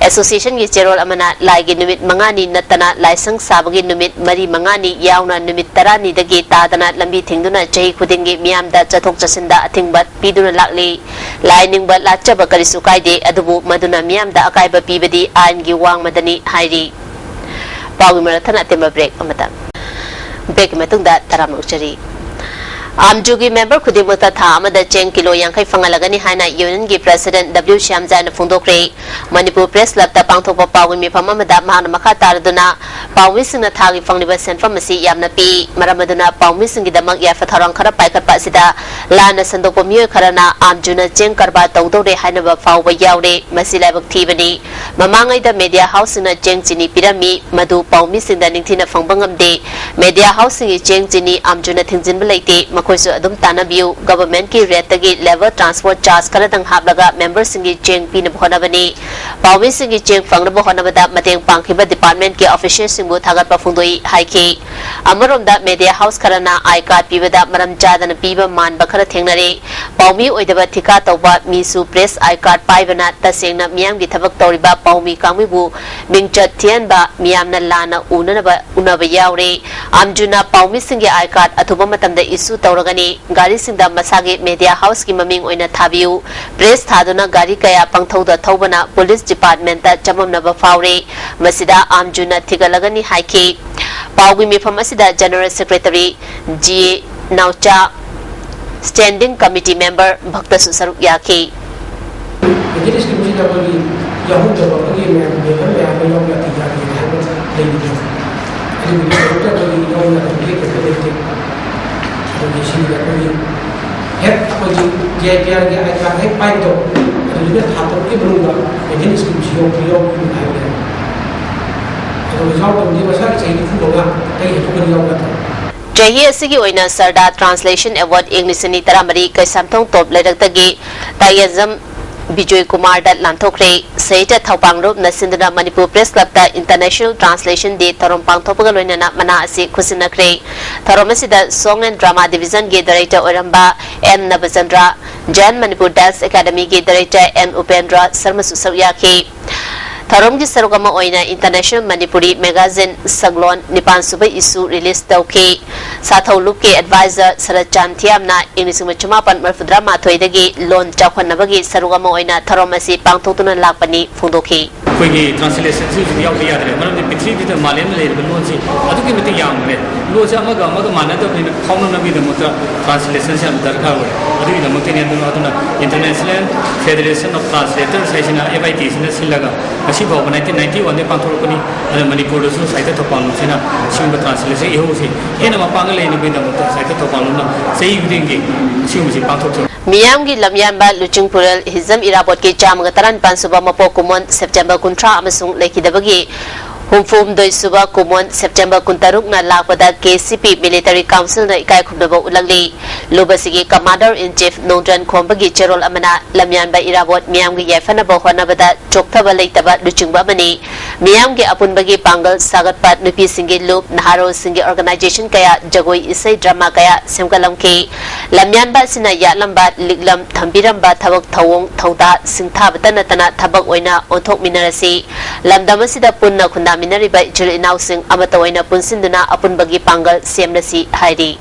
Associationꯒꯤ ꯆꯦꯔꯣꯜ ꯑꯃꯅ ꯂꯥꯏꯒꯤ ꯅꯨꯃꯤꯠ ꯃꯉꯥꯅꯤ ꯅꯠꯇꯅ ꯂꯥꯏꯁꯪ ꯁꯥꯕꯒꯤ ꯅꯨꯃꯤꯠ ꯃꯔꯤ ꯃꯉꯥꯅꯤ ꯌꯥꯎꯅ ꯅꯨꯃꯤꯠ ꯇꯔꯥꯅꯤꯗꯒꯤ ꯇꯥꯗꯅ ꯂꯝꯕꯤ ꯊꯤꯡꯗꯨꯅ ꯆꯍꯤ ꯈꯨꯗꯤꯡꯒꯤ ꯃꯤꯌꯥꯝꯗ ꯆꯠꯊꯣꯛ ꯆꯠꯁꯤꯟꯗ ꯑꯊꯤꯡꯕ ꯄꯤꯗꯨꯅ ꯂꯥꯛꯂꯤ꯫ ꯂꯥꯏ ꯅꯤꯡꯕ ꯂꯥꯠꯆꯕ ꯀꯔꯤꯁꯨ ꯀꯥꯏꯗꯦ, ꯑꯗꯨꯕꯨ ꯃꯗꯨꯅ ꯃꯤꯌꯥꯝꯗ ꯑꯀꯥꯏꯕ ꯄꯤꯕꯗꯤ ꯑꯥꯏꯟꯒꯤ ꯋꯥꯡꯃꯗꯅꯤ ꯍꯥꯏꯔꯤ꯫ ꯄꯥꯎꯒꯤ ꯃꯔꯛ ꯊꯠꯅ ꯑꯇꯦꯟꯕ break ꯑꯃꯇꯪ꯫ Breakꯀꯤ ꯃꯇꯨꯡꯗ ꯇꯔꯥꯝꯅ ꯑꯣꯛꯆꯔꯤ꯫ ꯑꯥꯝꯖꯨꯒꯤ member ꯈꯨꯗꯤꯡꯃꯛꯇ ꯊꯥ ꯑꯃꯗ ꯆꯦꯡ ꯀꯤꯂꯣ ꯌꯥꯡꯈꯩ ꯐꯪꯍꯜꯂꯒꯅꯤ ꯍꯥꯏꯅ unionꯒꯤ president W ꯁ꯭ꯌꯥꯝꯖꯥꯅ ꯐꯣꯡꯗꯣꯛꯈ꯭ꯔꯦ꯫ ꯃꯅꯤꯄꯨꯔ Press Clubꯇ ꯄꯥꯡꯊꯣꯛꯄ ꯄꯥꯎꯒꯤ ꯃꯤꯐꯝ ꯑꯃꯗ ꯃꯍꯥꯛꯅ ꯃꯈꯥ ꯇꯥꯔꯗꯨꯅ ꯄꯥꯎꯃꯤꯁꯤꯡꯅ ꯊꯥꯒꯤ ꯐꯪꯂꯤꯕ ꯁꯦꯟꯐꯝ ꯑꯁꯤ ꯌꯥꯝꯅ ꯄꯤꯛꯏ, ꯃꯔꯝ ꯑꯗꯨꯅ ꯄꯥꯎꯃꯤꯁꯤꯡꯒꯤꯗꯃꯛ ꯌꯥꯏꯐ ꯊꯧꯔꯥꯡ ꯈꯔ ꯄꯥꯏꯈꯠꯄ ꯑꯁꯤꯗ ꯂꯥꯟꯅ ꯁꯟꯗꯣꯛꯄ ꯃꯤꯑꯣꯏ ꯈꯔꯅ ꯑꯥꯝꯖꯨꯅ ꯆꯦꯡ ꯀꯔꯕꯥꯔ ꯇꯧꯗꯧꯔꯦ ꯍꯥꯏꯅꯕ ꯐꯥꯎꯕ ꯌꯥꯎꯔꯦ꯫ ꯃꯁꯤ ꯂꯥꯏꯕꯛ ꯊꯤꯕꯅꯤ꯫ ꯃꯃꯥꯡꯉꯩꯗ media houseꯁꯤꯡꯅ ꯆꯦꯡ ꯆꯤꯅꯤ ꯄꯤꯔꯝꯃꯤ, ꯃꯗꯨ ꯄꯥꯎꯃꯤꯁꯤꯡꯗ ꯅꯤꯡꯊꯤꯅ ꯐꯪꯕ ꯉꯝꯗꯦ꯫ Media houseꯁꯤꯡꯒꯤ ꯆꯦꯡ ꯆꯤꯅꯤ ꯑꯥꯝꯖꯨꯅ ꯊꯤꯡꯖꯤꯟꯕ ꯂꯩꯇꯦ, ꯃꯈꯣꯏꯁꯨ ꯑꯗꯨꯝ ꯇꯥꯟꯅꯕꯤꯌꯨ꯫ Governmentꯀꯤ rateꯇꯒꯤ labour transport charge ꯈꯔꯗꯪ ꯍꯥꯞꯂꯒ memberꯁꯤꯡꯒꯤ ꯆꯦꯡ ꯄꯤꯅꯕ ꯍꯣꯠꯅꯕꯅꯤ꯫ ꯄꯥꯎꯃꯤꯁꯤꯡꯒꯤ ꯆꯦꯡ ꯐꯪꯅꯕ ꯍꯣꯠꯅꯕꯗ ꯃꯇꯦꯡ ꯄꯥꯡꯈꯤꯕ department ꯀꯤ official ꯁꯤꯡꯕꯨ ꯊꯥꯒꯠꯄ ꯐꯣꯡꯗꯣꯛꯏ ꯍꯥꯏꯈꯤ꯫ ꯑꯃꯔꯣꯝꯗ, media house ꯈꯔꯅ I card ꯄꯤꯕꯗ ꯃꯔꯝ ꯆꯥꯗꯅ ꯄꯤꯕ ꯃꯥꯟꯕ ꯈꯔ ꯊꯦꯡꯅꯔꯦ꯫ ꯄꯥꯎꯃꯤ ꯑꯣꯏꯗꯕ ꯊꯤꯀꯥ ꯇꯧꯕ ꯃꯤꯁꯨ press I card ꯄꯥꯏꯕꯅ ꯇꯁꯦꯡꯅ ꯃꯤꯌꯥꯝꯒꯤ ꯊꯕꯛ ꯇꯧꯔꯤꯕ ꯄꯥꯎꯃꯤ ꯀꯥꯡꯕꯨꯕꯨ ꯃꯤꯡꯆꯠ ꯊꯤꯍꯟꯕ, ꯃꯤꯌꯥꯝꯅ ꯂꯥꯟꯅ ꯎꯅꯅꯕ ꯎꯅꯕ ꯌꯥꯎꯔꯦ꯫ ꯑꯥꯝꯖꯨꯅ ꯄꯥꯎꯃꯤꯁꯤꯡꯒꯤ I card ꯑꯊꯨꯕ ꯃꯇꯝꯗ issue ꯇꯧꯔꯒꯅꯤ꯫ ꯒꯥꯔꯤꯁꯤꯡꯗ ꯃꯁꯥꯒꯤ media house ꯀꯤ ꯃꯃꯤꯡ ꯑꯣꯏꯅ ꯊꯥꯕꯤꯌꯨ꯫ Press ꯊꯥꯗꯨꯅ ꯒꯥꯔꯤ ꯀꯌꯥ ꯄꯪꯊꯧꯗ ꯊꯧꯕꯅ police department ꯇ ꯆꯃꯝꯅꯕ ꯐꯥꯎꯔꯦ꯫ ꯃꯁꯤꯗ ꯑꯥꯝꯖꯨꯅ ꯊꯤꯒꯠꯂꯒꯅꯤ ꯍꯥꯏꯈꯤ꯫ ꯄꯥꯎꯒꯤ ꯃꯤꯐꯝ ꯑꯁꯤꯗ General Secretary G A ꯅꯥꯎꯆꯥ, Standing Committee member ꯚꯛꯇꯁꯨ ꯁꯔꯨꯛ ꯌꯥꯈꯤ꯫ ꯃꯤꯗꯜ ꯏꯁꯀꯤꯝꯁꯤꯗ ꯑꯩꯈꯣꯏꯒꯤ ꯌꯥꯎꯍꯧꯗꯕ ꯑꯩꯈꯣꯏꯒꯤ ꯃꯌꯥꯝ ꯃꯦꯝꯕꯔ ꯃꯌꯥꯝ ꯑꯃ ꯌꯥꯎꯕ ꯌꯥꯗꯦ ꯍꯥꯏꯕ ꯂꯩꯔꯤꯕ꯫ ꯑꯗꯨꯒꯤꯗꯃꯛꯇ ꯑꯩꯈꯣꯏꯒꯤ ꯌꯥꯎꯕ ꯌꯥꯗꯕ ꯂꯦꯞꯇꯕ ꯂꯩꯇꯦ꯫ ꯑꯗꯨꯒꯤ ꯁꯤꯒꯤꯗ ꯑꯩꯈꯣꯏꯒꯤ ꯍꯦꯛ ꯑꯩꯈꯣꯏꯒꯤ G I P R ꯒꯤ I card ꯍꯦꯛ ꯄꯥꯏꯕꯗꯣ, ꯑꯗꯨꯗꯨꯅ ꯊꯥ ꯇꯔꯨꯛꯀꯤ ꯃꯅꯨꯡꯗ ꯃꯤꯗꯜ ꯏꯁꯀꯤꯝꯁꯤ ꯌꯥꯎꯕ ꯌꯥꯎꯕ ꯍꯥꯏꯕꯅꯦ꯫ ꯑꯗꯨꯒ ꯌꯥꯎꯗꯕꯗꯤ ꯃꯁꯥꯒꯤ ꯆꯍꯤ ꯅꯤꯐꯨ ꯃꯉꯥ ꯀꯔꯤ ꯍꯦꯟꯗꯣꯛꯀꯅꯤ ꯌꯥꯎꯕ ꯅꯠꯇ꯭ꯔꯣ? ꯆꯍꯤ ꯑꯁꯤꯒꯤ ꯑꯣꯏꯅ ꯁꯔꯗꯥ Translation Award ꯏꯪ ꯂꯤꯁꯤꯡ ꯑꯅꯤ ꯇꯔꯥꯃꯔꯤ ꯀꯩꯁꯥꯝꯊꯣꯡ ꯇꯣꯞ ꯂꯩꯔꯛꯇꯒꯤ ꯇꯥꯌꯦꯟꯖꯝ ꯕꯤꯖꯣꯏ ꯀꯨꯃꯥꯔꯗ ꯂꯥꯟꯊꯣꯛꯈ꯭ꯔꯦ꯫ ꯁꯍꯤꯇ꯭ꯌ ꯊꯧꯄꯥꯡ ꯂꯨꯞꯅ ꯁꯤꯟꯗꯨꯅ ꯃꯅꯤꯄꯨꯔ Press Club ꯇ International Translation Day ꯊꯧꯔꯝ ꯄꯥꯡꯊꯣꯛꯄꯒ ꯂꯣꯏꯅꯅ ꯃꯅꯥ ꯑꯁꯤ ꯈꯨꯠꯁꯤꯟꯅꯈ꯭ꯔꯦ꯫ ꯊꯧꯔꯝ ꯑꯁꯤꯗ Song and Drama Division ꯒꯤ director ꯑꯣꯏꯔꯝꯕ N Nabachandra, Jain Manipur Dance Academy ꯒꯤ director ꯑꯦꯟ ꯎꯄꯦꯟꯗ꯭ꯔ ꯁꯔꯃꯁꯨ ꯁꯔꯨꯛ ꯌꯥꯈꯤ꯫ ꯊꯧꯔꯝꯒꯤ ꯁꯔꯨꯛ ꯑꯃ ꯑꯣꯏꯅ International Manipuri Magazine ꯁꯛꯂꯣꯟ ꯅꯤꯄꯥꯟ ꯁꯨꯕ issue release ꯇꯧꯈꯤ꯫ ꯁꯥꯊꯧ ꯂꯨꯞꯀꯤ advisor ꯁꯔꯠ ꯆꯥꯟ ꯊꯤꯌꯥꯝꯅ ꯏꯪ ꯂꯤꯁꯤꯡ ꯑꯃ ꯆꯃꯥꯄꯟ ꯃꯔꯤꯐꯨꯇꯔꯥ ꯃꯥꯊꯣꯏꯗꯒꯤ ꯂꯣꯟ ꯆꯥꯎꯈꯠꯅꯕꯒꯤ ꯁꯔꯨꯛ ꯑꯃ ꯑꯣꯏꯅ ꯊꯧꯔꯝ ꯑꯁꯤ ꯄꯥꯡꯊꯣꯛꯇꯨꯅ ꯂꯥꯛꯄꯅꯤ ꯐꯣꯡꯗꯣꯛꯈꯤ꯫ ꯑꯩꯈꯣꯏꯒꯤ translation ꯁꯤ ꯍꯧꯖꯤꯛ ꯌꯥꯎꯗ ꯌꯥꯗ꯭ꯔꯦ, ꯃꯔꯝꯗꯤ ꯄ꯭ꯔꯤꯊꯤꯕꯤꯗ ꯃꯥꯂꯦꯝꯗ ꯂꯩꯔꯤꯕ ꯂꯣꯟꯁꯤ ꯑꯗꯨꯛꯀꯤ ꯃꯇꯤꯛ ꯌꯥꯝꯈ꯭ꯔꯦ꯫ ꯂꯣꯟꯁꯦ ꯑꯃꯒ ꯑꯃꯒ ꯃꯥꯟꯅꯗꯕꯅꯤꯅ ꯐꯥꯎꯅꯅꯕꯒꯤꯗꯃꯛꯇ translation ꯁꯦ ꯌꯥꯝ ꯗꯔꯀꯥꯔ ꯑꯣꯏ꯫ ꯑꯗꯨꯒꯤꯗꯃꯛꯇꯅꯤ ꯑꯗꯨꯅ, ꯑꯗꯨꯅ International Federation of Translators ꯍꯥꯏꯁꯤꯅ, F I T ꯁꯤꯅ ꯁꯤꯜꯂꯒ ꯉꯁꯤ ꯐꯥꯎꯕ nineteen ninety one ꯗꯒꯤ ꯄꯥꯡꯊꯣꯔꯛꯄꯅꯤ꯫ ꯑꯗꯨꯅ ꯃꯅꯤꯄꯨꯔꯗꯁꯨ ꯁꯥꯍꯤꯇ꯭ꯌ ꯊꯧꯄꯥꯜꯂꯣꯟꯁꯤꯅ ꯁꯤꯒꯨꯝꯕ translation ꯏꯍꯧꯁꯤ ꯍꯦꯟꯅ ꯃꯄꯥꯡꯒꯜ ꯂꯩꯅꯕꯒꯤꯗꯃꯛꯇ ꯁꯥꯍꯤꯇ꯭ꯌ ꯊꯧꯄꯥꯜꯂꯣꯟꯅ ꯆꯍꯤ ꯈꯨꯗꯤꯡꯒꯤ ꯁꯤꯒꯨꯝꯕꯁꯤ ꯄꯥꯡꯊꯣꯛꯆꯕ꯫ ꯃꯤꯌꯥꯝꯒꯤ ꯂꯝꯌꯥꯟꯕ ꯂꯨꯆꯤꯡꯄꯨꯔꯦꯜ ꯍꯤꯖꯝ ꯏꯔꯥꯕꯣꯠꯀꯤ ꯆꯥꯝꯃꯒ ꯇꯔꯥꯅꯤꯄꯥꯟ ꯁꯨꯕ ꯃꯄꯣꯛ ꯀꯨꯝꯑꯣꯟ September ꯀꯨꯟꯊ꯭ꯔꯥ ꯑꯃꯁꯨꯡ ꯂꯩꯈꯤꯗꯕꯒꯤ ꯍꯨꯝꯐꯨꯍꯨꯝꯗꯣꯏ ꯁꯨꯕ ꯀꯨꯝꯑꯣꯟ ꯁꯦꯞꯇꯦꯝꯕꯔ ꯀꯨꯟꯇꯔꯨꯛꯅ ꯂꯥꯛꯄꯗ ꯀꯦ ꯁꯤ ꯄꯤ ꯃꯤꯂꯤꯇꯔꯤ ꯀꯥꯎꯟꯁꯤꯜꯅ ꯏꯀꯥꯏ ꯈꯨꯝꯅꯕ ꯎꯠꯂꯛꯂꯤ꯫ ꯂꯨꯞ ꯑꯁꯤꯒꯤ ꯀꯃꯥꯟꯗꯔ ꯏꯟ ꯆꯤꯐ ꯅꯣꯡꯗ꯭ꯔꯟ ꯈꯣꯝꯕꯒꯤ ꯆꯦꯔꯣꯜ ꯑꯃꯅ ꯂꯝꯌꯥꯟꯕ ꯏꯔꯥꯕꯣꯠ ꯃꯤꯌꯥꯝꯒꯤ ꯌꯥꯏꯐꯅꯕ ꯍꯣꯠꯅꯕꯗ ꯆꯣꯛꯊꯕ ꯂꯩꯇꯕ ꯂꯨꯆꯤꯡꯕ ꯑꯃꯅꯤ꯫ ꯃꯤꯌꯥꯝꯒꯤ ꯑꯄꯨꯟꯕꯒꯤ ꯄꯥꯡꯒꯜ ꯁꯥꯒꯠꯄ, ꯅꯨꯄꯤꯁꯤꯡꯒꯤ ꯂꯨꯞ, ꯅꯍꯥꯔꯣꯜꯁꯤꯡꯒꯤ ꯑꯣꯔꯒꯅꯥꯏꯖꯦꯁꯟ ꯀꯌꯥ, ꯖꯒꯣꯏ, ꯏꯁꯩ, ꯗ꯭ꯔꯃꯥ ꯀꯌꯥ ꯁꯦꯝꯒꯠꯂꯝꯈꯤ꯫ ꯂꯝꯌꯥꯟꯕ ꯑꯁꯤꯅ ꯌꯥꯠꯂꯝꯕ, ꯂꯤꯛꯂꯝ ꯊꯝꯕꯤꯔꯝꯕ ꯊꯕꯛ ꯊꯧꯑꯣꯡ ꯊꯧꯗꯥ ꯁꯤꯡꯊꯥꯕꯇ ꯅꯠꯇꯅ ꯊꯕꯛ ꯑꯣꯏꯅ ꯑꯣꯟꯊꯣꯛꯃꯤꯟꯅꯔꯁꯤ꯫ ꯂꯝꯗꯝ ꯑꯁꯤꯗ ꯄꯨꯟꯅ ꯈꯨꯟꯗꯥꯃꯤꯟꯅꯔꯤꯕ ꯏꯆꯤꯜ ꯏꯅꯥꯎꯁꯤꯡ ꯑꯃꯠꯇ ꯑꯣꯏꯅ ꯄꯨꯟꯁꯤꯟꯗꯨꯅ ꯑꯄꯨꯟꯕꯒꯤ ꯄꯥꯡꯒꯜ ꯁꯦꯝꯂꯁꯤ ꯍꯥꯏꯔꯤ꯫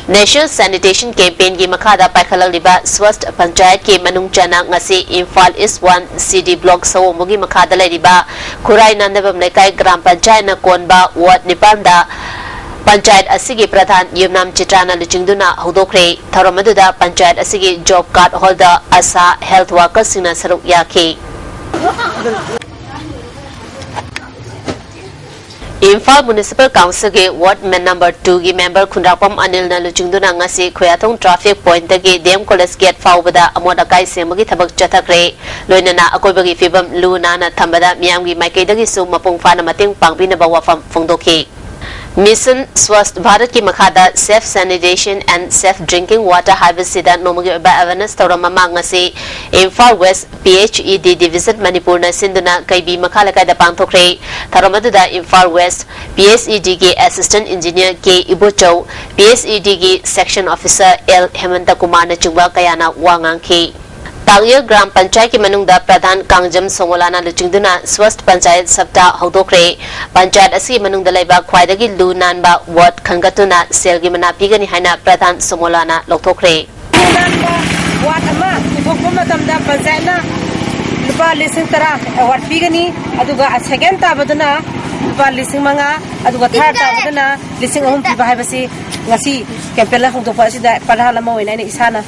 National Sanitation Campaignꯒꯤ ꯃꯈꯥꯗ ꯄꯥꯏꯈꯠꯂꯛꯂꯤꯕ ꯁ꯭ꯋꯁꯊ ꯄꯟꯆꯥꯌꯠꯀꯤ ꯃꯅꯨꯡ ꯆꯟꯅ ꯉꯁꯤ ꯏꯝꯐꯥꯜ ꯏꯁ ꯋꯥꯟ ꯁꯤ ꯗꯤ ꯕ꯭ꯂꯣꯛ ꯁꯑꯣꯝꯕꯨꯡꯒꯤ ꯃꯈꯥꯗ ꯂꯩꯔꯤꯕ ꯈꯨꯔꯥꯏ ꯅꯥꯟꯗꯕꯝ ꯂꯩꯀꯥꯏ ꯒ꯭ꯔꯥꯝ ꯄꯟꯆꯥꯌꯠꯅ ꯀꯣꯟꯕ ꯋꯥꯔꯗ ꯅꯤꯄꯥꯟꯗ ꯄꯟꯆꯥꯌꯠ ꯑꯁꯤꯒꯤ ꯄ꯭ꯔꯙꯥꯟ ꯌꯨꯝꯅꯥꯝ ꯆꯤꯇ꯭ꯔꯥꯅ ꯂꯨꯆꯤꯡꯗꯨꯅ ꯍꯧꯗꯣꯛꯈ꯭ꯔꯦ꯫ ꯊꯧꯔꯝ ꯑꯗꯨꯗ ꯄꯟꯆꯥꯌꯠ ꯑꯁꯤꯒꯤ ꯖꯣꯕ ꯀꯥꯔꯗ ꯍꯣꯜꯗꯔ, ꯑꯁꯥ, ꯍꯦꯜꯊ ꯋꯥꯔꯀꯔꯁꯤꯡꯅ ꯁꯔꯨꯛ ꯌꯥꯈꯤ꯫ ꯏꯝꯐꯥꯜ ꯃ꯭ꯌꯨꯅꯤꯁꯤꯄꯥꯜ ꯀꯥꯎꯟꯁꯤꯜꯒꯤ ꯋꯥꯔꯗ ꯃꯦ-, ꯅꯝꯕꯔ ꯇꯨꯒꯤ ꯃꯦꯝꯕꯔ ꯈꯨꯟꯗ꯭ꯔꯥꯛꯄꯝ ꯑꯅꯤꯜꯅ ꯂꯨꯆꯤꯡꯗꯨꯅ ꯉꯁꯤ ꯈꯨꯌꯥꯊꯣꯡ ꯇ꯭ꯔꯥꯐꯤꯛ ꯄꯣꯏꯟꯠꯇꯒꯤ ꯗꯤ ꯑꯦꯝ ꯀꯣꯂꯦꯖ ꯒꯦꯠ ꯐꯥꯎꯕꯗ ꯑꯃꯣꯠ ꯑꯀꯥꯏ ꯁꯦꯡꯕꯒꯤ ꯊꯕꯛ ꯆꯠꯊꯈ꯭ꯔꯦ꯫ ꯂꯣꯏꯅꯅ ꯑꯀꯣꯏꯕꯒꯤ ꯐꯤꯕꯝ ꯂꯨ ꯅꯥꯟꯅ ꯊꯝꯕꯗ ꯃꯤꯌꯥꯝꯒꯤ ꯃꯥꯏꯀꯩꯗꯒꯤꯁꯨ ꯃꯄꯨꯡ ꯐꯥꯅ ꯃꯇꯦꯡ ꯄꯥꯡꯕꯤꯅꯕ ꯋꯥꯐꯝ ꯐꯣꯡꯗꯣꯛꯈꯤ꯫ ꯃꯤꯁꯟ ꯁ꯭ꯋꯁꯊ ꯚꯥꯔꯠꯀꯤ ꯃꯈꯥꯗ Safe Sanitation and Safe Drinking Water ꯍꯥꯏꯕꯁꯤꯗ ꯅꯣꯡꯃꯒꯤ ꯑꯣꯏꯕ ꯑꯦꯋꯦꯔꯅꯦꯁ ꯊꯧꯔꯝ ꯑꯃ ꯉꯁꯤ Imphal west P H E ꯗꯤ ꯗꯤꯚꯤꯖꯟ ꯃꯅꯤꯄꯨꯔꯅ ꯁꯤꯟꯗꯨꯅ ꯀꯩꯕꯤ ꯃꯈꯥ ꯂꯩꯀꯥꯏꯗ ꯄꯥꯡꯊꯣꯛꯈ꯭ꯔꯦ꯫ ꯊꯧꯔꯝ ꯑꯗꯨꯗ Imphal west P H E ꯗꯤꯒꯤ assistant engineer ꯀꯦ Ibochou, P H E ꯗꯤꯒꯤ section officer L ꯍꯦꯃꯟꯇ ꯀꯨꯃꯥꯔꯅꯆꯤꯡꯕ ꯀꯌꯥꯅ ꯋꯥ ꯉꯥꯡꯈꯤ꯫ ꯇꯥꯛꯌꯦꯜ ꯒ꯭ꯔꯥꯝ ꯄꯟꯆꯥꯌꯠꯀꯤ ꯃꯅꯨꯡꯗ ꯄ꯭ꯔꯙꯥꯟ ꯀꯥꯡꯖꯝ ꯁꯣꯃꯣꯂꯥꯅ ꯂꯨꯆꯤꯡꯗꯨꯅ ꯁ꯭ꯋꯁꯊ ꯄꯟꯆꯥꯌꯠ ꯁꯞꯇꯥ ꯍꯧꯗꯣꯛꯈ꯭ꯔꯦ꯫ ꯄꯟꯆꯥꯌꯠ ꯑꯁꯤꯒꯤ ꯃꯅꯨꯡꯗ ꯂꯩꯕ ꯈ꯭ꯋꯥꯏꯗꯒꯤ ꯂꯨ ꯅꯥꯟꯕ ꯋꯥꯔꯗ ꯈꯟꯒꯠꯇꯨꯅ ꯁꯦꯜꯒꯤ ꯃꯅꯥ ꯄꯤꯒꯅꯤ ꯍꯥꯏꯅ ꯄ꯭ꯔꯙꯥꯟ ꯁꯣꯃꯣꯂꯥꯅ ꯂꯧꯊꯣꯛꯈ꯭ꯔꯦ꯫ ꯂꯨ ꯅꯥꯟꯕ ꯋꯥꯔꯗ ꯑꯃ ꯄꯨꯊꯣꯛꯄ ꯃꯇꯝꯗ ꯄꯟꯆꯥꯌꯠꯅ ꯂꯨꯄꯥ ꯂꯤꯁꯤꯡ ꯇꯔꯥ ꯑꯦꯋꯥꯔꯗ ꯄꯤꯒꯅꯤ, ꯑꯗꯨꯒ ꯁꯦꯀꯦꯟ ꯇꯥꯕꯗꯨꯅ ꯂꯨꯄꯥ ꯂꯤꯁꯤꯡ ꯃꯉꯥ, ꯑꯗꯨꯒ ꯊꯥꯔꯗ ꯇꯥꯕꯗꯨꯅ ꯂꯤꯁꯤꯡ ꯑꯍꯨꯝ ꯄꯤꯕ ꯍꯥꯏꯕꯁꯤ ꯉꯁꯤ ꯀꯦꯝꯄꯦꯟ ꯍꯧꯗꯣꯛꯄ ꯑꯁꯤꯗ ꯄ꯭ꯔꯙꯥꯟ ꯑꯃ ꯑꯣꯏꯅ ꯑꯩꯅ ꯏꯁꯥꯅ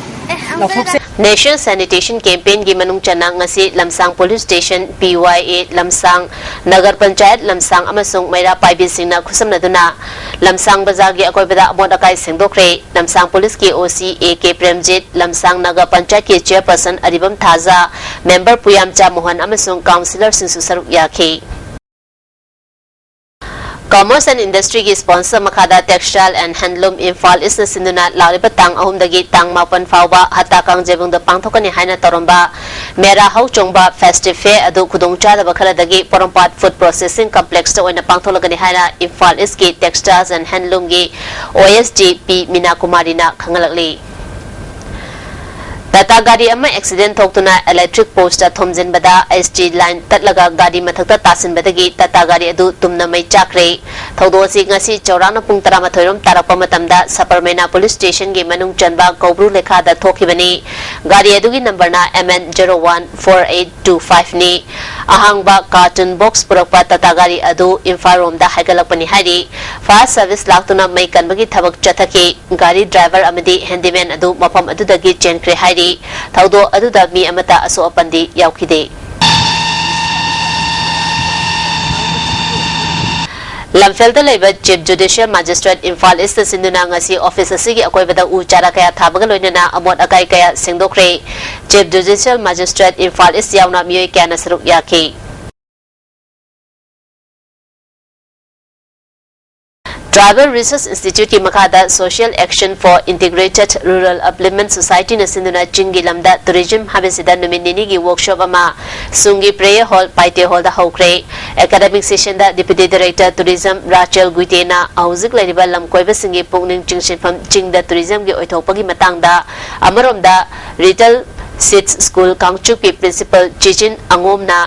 ꯂꯧꯊꯣꯛꯆꯩ꯫ National Sanitation Campaignꯒꯤ ꯃꯅꯨꯡ ꯆꯟꯅ ꯉꯁꯤ ꯂꯝꯁꯥꯡ ꯄꯨꯂꯤꯁ ꯁ꯭ꯇꯦꯁꯟ, ꯄꯤ ꯋꯥꯏ ꯑꯦ ꯂꯝꯁꯥꯡ, ꯅꯒꯔ ꯄꯟꯆꯥꯌꯠ ꯂꯝꯁꯥꯡ ꯑꯃꯁꯨꯡ ꯃꯩꯔꯥ ꯄꯥꯏꯕꯤꯁꯤꯡꯅ ꯈꯨꯠꯁꯝꯅꯗꯨꯅ ꯂꯝꯁꯥꯡ ꯕꯖꯥꯔꯒꯤ ꯑꯀꯣꯏꯕꯗ ꯑꯃꯣꯠ ꯑꯀꯥꯏ ꯁꯦꯡꯗꯣꯛꯈ꯭ꯔꯦ꯫ ꯂꯝꯁꯥꯡ ꯄꯨꯂꯤꯁꯀꯤ ꯑꯣ ꯁꯤ ꯑꯦ ꯀꯦ ꯄ꯭ꯔꯦꯝꯖꯤꯠ, ꯂꯝꯁꯥꯡ ꯅꯒꯔ ꯄꯟꯆꯥꯌꯠꯀꯤ ꯆꯦꯌꯔꯄꯔꯁꯟ ꯑꯔꯤꯕꯝ ꯊꯥꯖ, ꯃꯦꯝꯕꯔ ꯄꯨꯌꯥꯝꯆꯥ ꯃꯣꯍꯟ ꯑꯃꯁꯨꯡ ꯀꯥꯎꯟꯁꯤꯂꯔꯁꯤꯡꯁꯨ ꯁꯔꯨꯛ ꯌꯥꯈꯤ꯫ Commerce and Industryꯒꯤ sponsor ꯃꯈꯥꯗ Textile and Handloom Imphal Eastꯅ ꯁꯤꯟꯗꯨꯅ ꯂꯥꯛꯂꯤꯕ ꯇꯥꯡ ꯑꯍꯨꯝꯗꯒꯤ ꯇꯥꯡ ꯃꯥꯄꯟ ꯐꯥꯎꯕ ꯍꯠꯇꯥ ꯀꯥꯡꯖꯩꯕꯨꯡꯗ ꯄꯥꯡꯊꯣꯛꯀꯅꯤ ꯍꯥꯏꯅ ꯇꯧꯔꯝꯕ ꯃꯦꯔꯥ ꯍꯧꯆꯣꯡꯕ Festive Fair ꯑꯗꯨ ꯈꯨꯗꯣꯡꯆꯥꯗꯕ ꯈꯔꯗꯒꯤ ꯄꯣꯔꯣꯝꯄꯥꯠ Food Processing Complexꯇ ꯑꯣꯏꯅ ꯄꯥꯡꯊꯣꯛꯂꯒꯅꯤ ꯍꯥꯏꯅ Imphal Eastꯀꯤ Textiles and Handloomꯒꯤ OSD ꯄꯤ ꯃꯤꯅꯥ ꯀꯨꯃꯥꯔꯤꯅ ꯈꯪꯍꯜꯂꯛꯂꯤ꯫ ꯇꯥꯇꯥ ꯒꯥꯔꯤ ꯑꯃ accident ꯊꯣꯛꯇꯨꯅ electric post ꯊꯣꯝꯖꯤꯟꯕꯗ H T line ꯇꯠꯂꯒ ꯒꯥꯔꯤ ꯃꯊꯛꯇ ꯇꯥꯁꯤꯟꯕꯗꯒꯤ ꯇꯥꯇꯥ ꯒꯥꯔꯤ ꯑꯗꯨ ꯇꯨꯝꯅ ꯃꯩ ꯆꯥꯛꯈ꯭ꯔꯦ꯫ ꯊꯧꯗꯣꯛ ꯑꯁꯤ ꯉꯁꯤ ꯆꯥꯎꯔꯥꯛꯅ ꯄꯨꯡ ꯇꯔꯥꯃꯥꯊꯣꯏ ꯔꯣꯝ ꯇꯥꯔꯛꯄ ꯃꯇꯝꯗ ꯁꯕꯔꯃꯦꯅꯥ police stationꯒꯤ ꯃꯅꯨꯡ ꯆꯟꯕ ꯀꯧꯕ꯭ꯔꯨ ꯂꯩꯈꯥꯗ ꯊꯣꯛꯈꯤꯕꯅꯤ꯫ ꯒꯥꯔꯤ ꯑꯗꯨꯒꯤ numberꯅ M N zero one four eight two five ꯅꯤ꯫ ꯑꯍꯥꯡꯕ carton box ꯄꯨꯔꯛꯄ ꯇꯥꯇꯥ ꯒꯥꯔꯤ ꯑꯗꯨ ꯏꯝꯐꯥꯜ ꯔꯣꯝꯗ ꯍꯥꯏꯒꯠꯂꯛꯄꯅꯤ ꯍꯥꯏꯔꯤ꯫ Fire service ꯂꯥꯛꯇꯨꯅ ꯃꯩ ꯀꯟꯕꯒꯤ ꯊꯕꯛ ꯆꯠꯊꯈꯤ꯫ ꯒꯥꯔꯤ driver ꯑꯃꯗꯤ handyman ꯑꯗꯨ ꯃꯐꯝ ꯑꯗꯨꯗꯒꯤ ꯆꯦꯟꯈ꯭ꯔꯦ ꯍꯥꯏꯔꯤ꯫ ꯊꯧꯗꯣꯛ ꯑꯗꯨꯗ ꯃꯤ ꯑꯃꯠꯇ ꯑꯁꯣꯛ ꯑꯄꯟꯗꯤ ꯌꯥꯎꯈꯤꯗꯦ꯫ ꯂꯝꯐꯦꯜꯗ ꯂꯩꯕ Chief Judicial Magistrate ꯏꯝꯐꯥꯜ Eastꯅ ꯁꯤꯟꯗꯨꯅ ꯉꯁꯤ office ꯑꯁꯤꯒꯤ ꯑꯀꯣꯏꯕꯗ ꯎ ꯆꯥꯔꯥ ꯀꯌꯥ ꯊꯥꯕꯒ ꯂꯣꯏꯅꯅ ꯑꯃꯣꯠ ꯑꯀꯥꯏ ꯀꯌꯥ ꯁꯦꯡꯗꯣꯛꯈ꯭ꯔꯦ꯫ Chief Judicial Magistrate Imphal East ꯌꯥꯎꯅ ꯃꯤꯑꯣꯏ ꯀꯌꯥꯅ ꯁꯔꯨꯛ ꯌꯥꯈꯤ꯫ Tribal Research Instituteꯀꯤ ꯃꯈꯥꯗ Social Action for Integrated Rural Upliftment Societyꯅ ꯁꯤꯟꯗꯨꯅ ꯆꯤꯡꯒꯤ ꯂꯝꯗ tourism ꯍꯥꯏꯕꯁꯤꯗ ꯅꯨꯃꯤꯠ ꯅꯤꯅꯤꯒꯤ workshop ꯑꯃ ꯁꯨꯡꯒꯤ prayer hall, ꯄꯥꯏꯇꯦ hallꯗ ꯍꯧꯈ꯭ꯔꯦ꯫ Academic sessionꯗ Deputy Director Tourism ꯔꯥꯆꯦꯜ ꯒꯨꯏꯇꯦꯅ ꯍꯧꯖꯤꯛ ꯂꯩꯔꯤꯕ ꯂꯝꯀꯣꯏꯕꯁꯤꯡꯒꯤ ꯄꯨꯛꯅꯤꯡ ꯆꯤꯡꯁꯤꯟꯐꯝ ꯆꯤꯡꯗ tourismꯒꯤ ꯑꯣꯏꯊꯣꯛꯄꯒꯤ ꯃꯇꯥꯡꯗ, ꯑꯃꯔꯣꯝꯗ Little Seeds School ꯀꯥꯡꯆꯨꯞꯀꯤ principal ꯆꯤꯆꯤꯟ ꯑꯉꯣꯝꯅ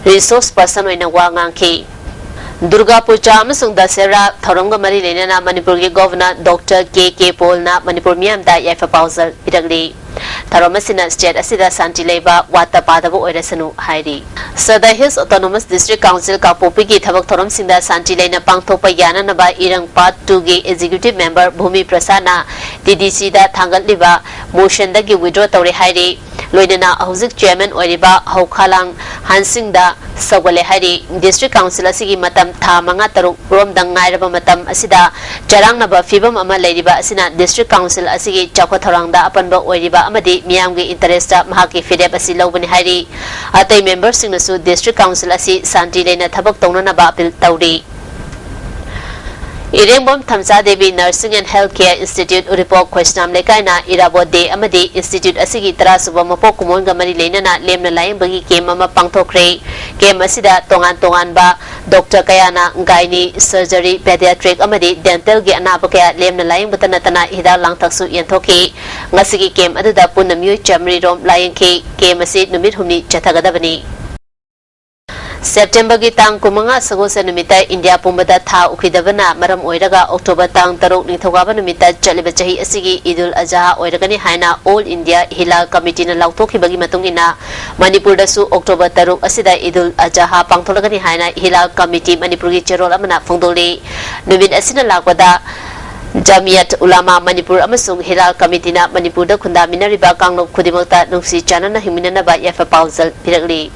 resource person ꯑꯣꯏꯅ ꯋꯥ ꯉꯥꯡꯈꯤ꯫ ꯗꯨꯔꯒꯥ ꯄꯨꯖꯥ ꯑꯃꯁꯨꯡ ꯗꯁꯦꯔꯥ ꯊꯧꯔꯝꯒ ꯃꯔꯤ ꯂꯩꯅꯅ ꯃꯅꯤꯄꯨꯔꯒꯤ Governor Doctor K K ꯄꯣꯜꯅ Manipur ꯃꯤꯌꯥꯝꯗ ꯌꯥꯏꯐ ꯄꯥꯎꯖꯦꯜ ꯄꯤꯔꯛꯂꯤ꯫ ꯊꯧꯔꯝ ꯑꯁꯤꯅ state ꯑꯁꯤꯗ ꯁꯥꯟꯇꯤ ꯂꯩꯕ, ꯋꯥꯠꯇ ꯄꯥꯗꯕ ꯑꯣꯏꯔꯁꯅꯨ ꯍꯥꯏꯔꯤ꯫ Sadar Hills Autonomous District Council ꯀꯥꯡꯄꯣꯛꯄꯤꯒꯤ ꯊꯕꯛ ꯊꯧꯔꯝꯁꯤꯡꯗ ꯁꯥꯟꯇꯤ ꯂꯩꯅ ꯄꯥꯡꯊꯣꯛꯄ ꯌꯥꯅꯅꯕ ꯏꯔꯪ Part twoꯒꯤ Executive Member ꯚꯨꯃꯤ ꯄ꯭ꯔꯁꯥꯗꯅ TDCꯗ ꯊꯥꯡꯒꯠꯂꯤꯕ motionꯗꯒꯤ withdraw ꯇꯧꯔꯦ ꯍꯥꯏꯔꯤ꯫ ꯂꯣꯏꯅꯅ ꯍꯧꯖꯤꯛ chairman ꯑꯣꯏꯔꯤꯕ ꯍꯧꯈꯥꯂꯥꯡ ꯍꯥꯟꯁꯤꯡꯗ ꯁꯧꯒꯠꯂꯦ ꯍꯥꯏꯔꯤ꯫ District Council ꯑꯁꯤꯒꯤ ꯃꯇꯝ ꯊꯥ ꯃꯉꯥ ꯇꯔꯨꯛ ꯔꯣꯝꯗꯪ ꯉꯥꯏꯔꯕ ꯃꯇꯝ ꯑꯁꯤꯗ ꯆꯔꯥꯡꯅꯕ ꯐꯤꯕꯝ ꯑꯃ ꯂꯩꯔꯤꯕ ꯑꯁꯤꯅ District Council ꯑꯁꯤꯒꯤ ꯆꯥꯎꯈꯠ ꯊꯧꯔꯥꯡꯗ ꯑꯄꯟꯕ ꯑꯣꯏꯔꯤꯕ ꯑꯃꯗꯤ ꯃꯤꯌꯥꯝꯒꯤ interestꯇ ꯃꯍꯥꯛꯀꯤ ꯐꯤꯔꯦꯞ ꯑꯁꯤ ꯂꯧꯕꯅꯤ ꯍꯥꯏꯔꯤ꯫ ꯑꯇꯩ memberꯁꯤꯡꯅꯁꯨ District Council ꯑꯁꯤ ꯁꯥꯟꯇꯤ ꯂꯩꯅ ꯊꯕꯛ ꯇꯧꯅꯅꯕ appeal ꯇꯧꯔꯤ꯫ ꯏꯔꯦꯡꯕꯝ ꯊꯝꯆꯥ Devi Nursing and Health Care Institute, ꯎꯔꯤꯄꯣꯛ ꯈꯣꯏꯁꯅꯥꯝ ꯂꯩꯀꯥꯏꯅ ꯏꯔꯥꯕꯣꯠ ꯗꯦ ꯑꯃꯗꯤ ꯏꯟꯁꯇꯤꯇ꯭ꯌꯨꯠ ꯑꯁꯤꯒꯤ ꯇꯔꯥ ꯁꯨꯕ ꯃꯄꯣꯛ ꯀꯨꯝꯑꯣꯟꯒ ꯃꯔꯤ ꯂꯩꯅꯅ ꯂꯦꯝꯅ ꯂꯥꯌꯦꯡꯕꯒꯤ ꯀꯦꯝꯞ ꯑꯃ ꯄꯥꯡꯊꯣꯛꯈ꯭ꯔꯦ꯫ ꯀꯦꯝꯞ ꯑꯁꯤꯗ ꯇꯣꯉꯥꯟ ꯇꯣꯉꯥꯟꯕ ꯗꯣꯛꯇꯔ ꯀꯌꯥꯅ ꯒꯥꯏꯅꯤ, ꯁꯔꯖꯔꯤ, ꯄꯦꯗꯤꯌꯥꯇ꯭ꯔꯤꯛ ꯑꯃꯗꯤ ꯗꯦꯟꯇꯦꯜꯒꯤ ꯑꯅꯥꯕ ꯀꯌꯥ ꯂꯦꯝꯅ ꯂꯥꯌꯦꯡꯕꯇ ꯅꯠꯇꯅ ꯍꯤꯗꯥꯛ ꯂꯥꯡꯊꯛꯁꯨ ꯌꯦꯟꯊꯣꯛꯈꯤ꯫ ꯉꯁꯤꯒꯤ ꯀꯦꯝꯞ ꯑꯗꯨꯗ ꯄꯨꯟꯅ ꯃꯤꯑꯣꯏ ꯆꯥꯃꯔꯤ ꯔꯣꯝ ꯂꯥꯌꯦꯡꯈꯤ꯫ ꯀꯦꯝꯞ ꯑꯁꯤ ꯅꯨꯃꯤꯠ ꯍꯨꯝꯅꯤ ꯆꯠꯊꯒꯗꯕꯅꯤ꯫ ꯁꯦꯞꯇꯦꯝꯕꯔꯒꯤ ꯇꯥꯡ ꯀꯨꯟꯃꯉꯥ ꯁꯒꯣꯜꯁꯦꯟ ꯅꯨꯃꯤꯠꯇ ꯏꯟꯗꯤꯌꯥ ꯄꯨꯝꯕꯗ ꯊꯥ ꯎꯈꯤꯗꯕꯅ ꯃꯔꯝ ꯑꯣꯏꯔꯒ ꯑꯣꯛꯇꯣꯕꯔ ꯇꯥꯡ ꯇꯔꯨꯛ ꯅꯤꯡꯊꯧꯀꯥꯕ ꯅꯨꯃꯤꯠꯇ ꯆꯠꯂꯤꯕ ꯆꯍꯤ ꯑꯁꯤꯒꯤ ꯏꯗꯨꯜ ꯑꯖꯍꯥ ꯑꯣꯏꯔꯒꯅꯤ ꯍꯥꯏꯅ All India Hilal Committeeꯅ ꯂꯥꯎꯊꯣꯛꯈꯤꯕꯒꯤ ꯃꯇꯨꯡ ꯏꯟꯅ ꯃꯅꯤꯄꯨꯔꯗꯁꯨ ꯑꯣꯛꯇꯣꯕꯔ ꯇꯔꯨꯛ ꯑꯁꯤꯗ ꯏꯗꯨꯜ ꯑꯖꯍꯥ ꯄꯥꯡꯊꯣꯛꯂꯒꯅꯤ ꯍꯥꯏꯅ ꯍꯤꯂꯥꯜ ꯀꯃꯤꯇꯤ ꯃꯅꯤꯄꯨꯔꯒꯤ ꯆꯦꯔꯣꯜ ꯑꯃꯅ ꯐꯣꯡꯗꯣꯛꯂꯤ꯫ ꯅꯨꯃꯤꯠ ꯑꯁꯤꯅ ꯂꯥꯛꯄꯗ ꯖꯃꯤꯌꯠ ꯎꯂꯥꯃꯥ ꯃꯅꯤꯄꯨꯔ ꯑꯃꯁꯨꯡ ꯍꯤꯂꯥꯜ ꯀꯃꯤꯇꯤꯅ ꯃꯅꯤꯄꯨꯔꯗ ꯈꯨꯟꯗꯥꯃꯤꯟꯅꯔꯤꯕ ꯀꯥꯡꯂꯨꯞ ꯈꯨꯗꯤꯡꯃꯛꯇ ꯅꯨꯡꯁꯤ ꯆꯥꯟꯅꯅ ꯍꯤꯡꯃꯤꯟꯅꯅꯕ ꯌꯥꯏꯐ ꯄꯥꯎꯖꯦꯜ ꯄꯤꯔꯛꯂꯤ꯫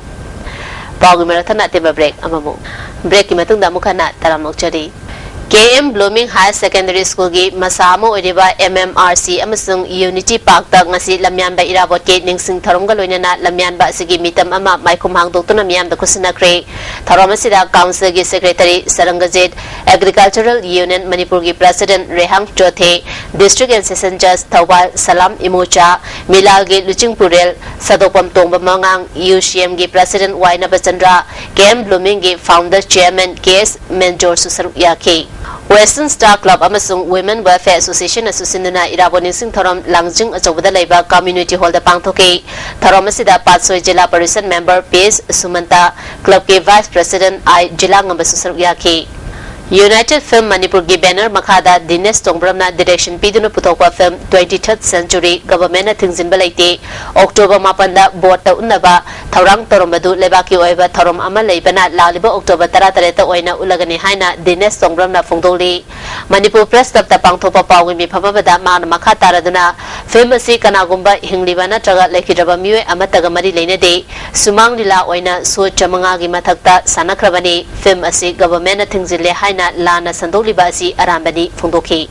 ꯄꯥꯎꯒꯤ ꯃꯔꯛ ꯊꯠꯅ ꯑꯇꯦꯟꯕ ꯕ꯭ꯔꯦꯛ ꯑꯃꯃꯨꯛ꯫ ꯕ꯭ꯔꯦꯛꯀꯤ ꯃꯇꯨꯡꯗ ꯑꯃꯨꯛ ꯍꯟꯅ ꯇꯔꯥꯝꯅ ꯑꯣꯛꯆꯔꯤ꯫ ꯀꯦ ꯑꯦꯝ ꯕ꯭ꯂꯨꯃꯤꯡ ꯍꯥꯌꯔ ꯁꯦꯀꯦꯟꯗꯔꯤ ꯁ꯭ꯀꯨꯜꯒꯤ ꯃꯁꯥ ꯑꯃ ꯑꯣꯏꯔꯤꯕ ꯑꯦꯝ ꯑꯦꯝ ꯑꯥꯔ ꯁꯤ ꯑꯃꯁꯨꯡ ꯌꯨꯅꯤꯇꯤ ꯄꯥꯔꯛꯇ ꯉꯁꯤ ꯂꯝꯌꯥꯟꯕ ꯏꯔꯥꯕꯣꯠꯀꯤ ꯅꯤꯡꯁꯤꯡ ꯊꯧꯔꯝꯒ ꯂꯣꯏꯅꯅ ꯂꯝꯌꯥꯟꯕ ꯑꯁꯤꯒꯤ ꯃꯤꯇꯝ ꯑꯃ ꯃꯥꯏꯈꯨꯝ ꯍꯥꯡꯗꯣꯛꯇꯨꯅ ꯃꯤꯌꯥꯝꯗ ꯈꯨꯠꯁꯤꯟꯅꯈ꯭ꯔꯦ꯫ ꯊꯧꯔꯝ ꯑꯁꯤꯗ ꯀꯥꯎꯟꯁꯤꯜꯒꯤ ꯁꯦꯀ꯭ꯔꯦꯇꯔꯤ ꯁꯔꯪꯒꯖꯤꯠ, ꯑꯦꯒ꯭ꯔꯤꯀꯜꯆꯔꯦꯜ ꯌꯨꯅꯤꯌꯟ ꯃꯅꯤꯄꯨꯔꯒꯤ president Rehang Chothe, district and session ꯖꯖ ꯊꯧꯕꯥꯜ ꯁꯂꯥꯝ ꯏꯃꯣꯆꯥ, ꯃꯤꯂꯥꯜꯒꯤ ꯂꯨꯆꯤꯡꯄꯨꯔꯦꯜ ꯁꯥꯗꯣꯛꯄꯝ ꯇꯣꯡꯕ ꯃꯉꯥꯡ, ꯌꯨ ꯁꯤ ꯑꯦꯝꯒꯤ president Y Nabachandra, K M ꯕ꯭ꯂꯨꯃꯤꯡꯒꯤ ꯐꯥꯎꯟꯗꯔ ꯆꯦꯌꯔꯃꯦꯟ ꯀꯦ ꯑꯦꯁ ꯃꯦꯟꯖꯣꯔꯁꯨ ꯁꯔꯨꯛ ꯌꯥꯈꯤ꯫ ꯋꯦꯁꯇꯔꯟ ꯁ꯭ꯇꯥꯔ ꯀ꯭ꯂꯕ ꯑꯃꯁꯨꯡ ꯋꯤꯃꯦꯟ ꯋꯦꯜꯐꯤꯌꯔ ꯑꯦꯁꯣꯁꯤꯌꯦꯁꯟꯅꯁꯨ ꯁꯤꯟꯗꯨꯅ ꯏꯔꯥꯕꯣꯠ ꯅꯤꯡꯁꯤꯡ ꯊꯧꯔꯝ ꯂꯥꯡꯖꯤꯡ ꯑꯆꯧꯕꯗ ꯂꯩꯕ ꯀꯝꯃ꯭ꯌꯨꯅꯤꯇꯤ ꯍꯣꯜꯗ ꯄꯥꯡꯊꯣꯛꯈꯤ꯫ ꯊꯧꯔꯝ ꯑꯁꯤꯗ ꯄꯥꯠꯁꯣꯏ ꯖꯤꯂꯥ ꯄꯔꯤꯁꯗ ꯃꯦꯝꯕꯔ ꯄꯤ ꯑꯦꯁ ꯁꯨꯃꯟꯇ, ꯀ꯭ꯂꯕꯀꯤ ꯚꯥꯏꯁ ꯄ꯭ꯔꯦꯁꯤꯗꯦꯟꯠ ꯑꯥꯏ ꯖꯤꯂꯥꯉꯝꯕꯁꯨ ꯁꯔꯨꯛ ꯌꯥꯈꯤ꯫ ꯌꯨꯅꯥꯏꯇꯦꯗ ꯐꯤꯜꯝ ꯃꯅꯤꯄꯨꯔꯒꯤ ꯕꯦꯅꯔ ꯃꯈꯥꯗ ꯗꯤꯅꯦꯁ ꯇꯣꯡꯕ꯭ꯔꯝꯅ ꯗꯤꯔꯦꯛꯁꯟ ꯄꯤꯗꯨꯅ ꯄꯨꯊꯣꯛꯄ ꯐꯤꯜꯝ Twenty Third Century ꯒꯚꯔꯟꯃꯦꯟꯠꯅ ꯊꯤꯡꯖꯤꯟꯕ ꯂꯩꯇꯦ, ꯑꯣꯛꯇꯣꯕꯔ ꯃꯥꯄꯟꯗ ꯕꯣꯔꯗꯇ ꯎꯠꯅꯕ ꯊꯧꯔꯥꯡ ꯇꯧꯔꯝꯕꯗꯨ ꯂꯩꯕꯥꯛꯀꯤ ꯑꯣꯏꯕ ꯊꯧꯔꯝ ꯑꯃ ꯂꯩꯕꯅ ꯂꯥꯛꯂꯤꯕ ꯑꯣꯛꯇꯣꯕꯔ ꯇꯔꯥꯇꯔꯦꯠꯇ ꯑꯣꯏꯅ ꯎꯠꯂꯒꯅꯤ ꯍꯥꯏꯅ ꯗꯤꯅꯦꯁ ꯇꯣꯡꯕ꯭ꯔꯝꯅ ꯐꯣꯡꯗꯣꯛꯂꯤ꯫ ꯃꯅꯤꯄꯨꯔ ꯄ꯭ꯔꯦꯁ ꯀ꯭ꯂꯕꯇ ꯄꯥꯡꯊꯣꯛꯄ ꯄꯥꯎꯒꯤ ꯃꯤꯐꯝ ꯑꯃꯗ ꯃꯥꯅ ꯃꯈꯥ ꯇꯥꯔꯗꯨꯅ, ꯐꯤꯜꯝ ꯑꯁꯤ ꯀꯅꯥꯒꯨꯝꯕ ꯍꯤꯡꯂꯤꯕ ꯅꯠꯇ꯭ꯔꯒ ꯂꯩꯈꯤꯗ꯭ꯔꯕ ꯃꯤꯑꯣꯏ ꯑꯃꯠꯇꯒ ꯃꯔꯤ ꯂꯩꯅꯗꯦ꯫ ꯁꯨꯃꯥꯡ ꯂꯤꯂꯥ ꯑꯣꯏꯅ ꯁꯣ ꯆꯥꯃꯉꯥꯒꯤ ꯃꯊꯛꯇ ꯁꯥꯟꯅꯈ꯭ꯔꯕꯅꯤ꯫ ꯐꯤꯜꯝ ꯑꯁꯤ ꯒꯚꯔꯟꯃꯦꯟꯠꯅ ꯊꯤꯡꯖꯤꯜꯂꯦ ꯍꯥꯏꯅ ꯂꯥꯟꯅ ꯁꯟꯗꯣꯛꯂꯤꯕ ꯑꯁꯤ ꯑꯔꯥꯟꯕꯅꯤ ꯐꯣꯡꯗꯣꯛꯈꯤ꯫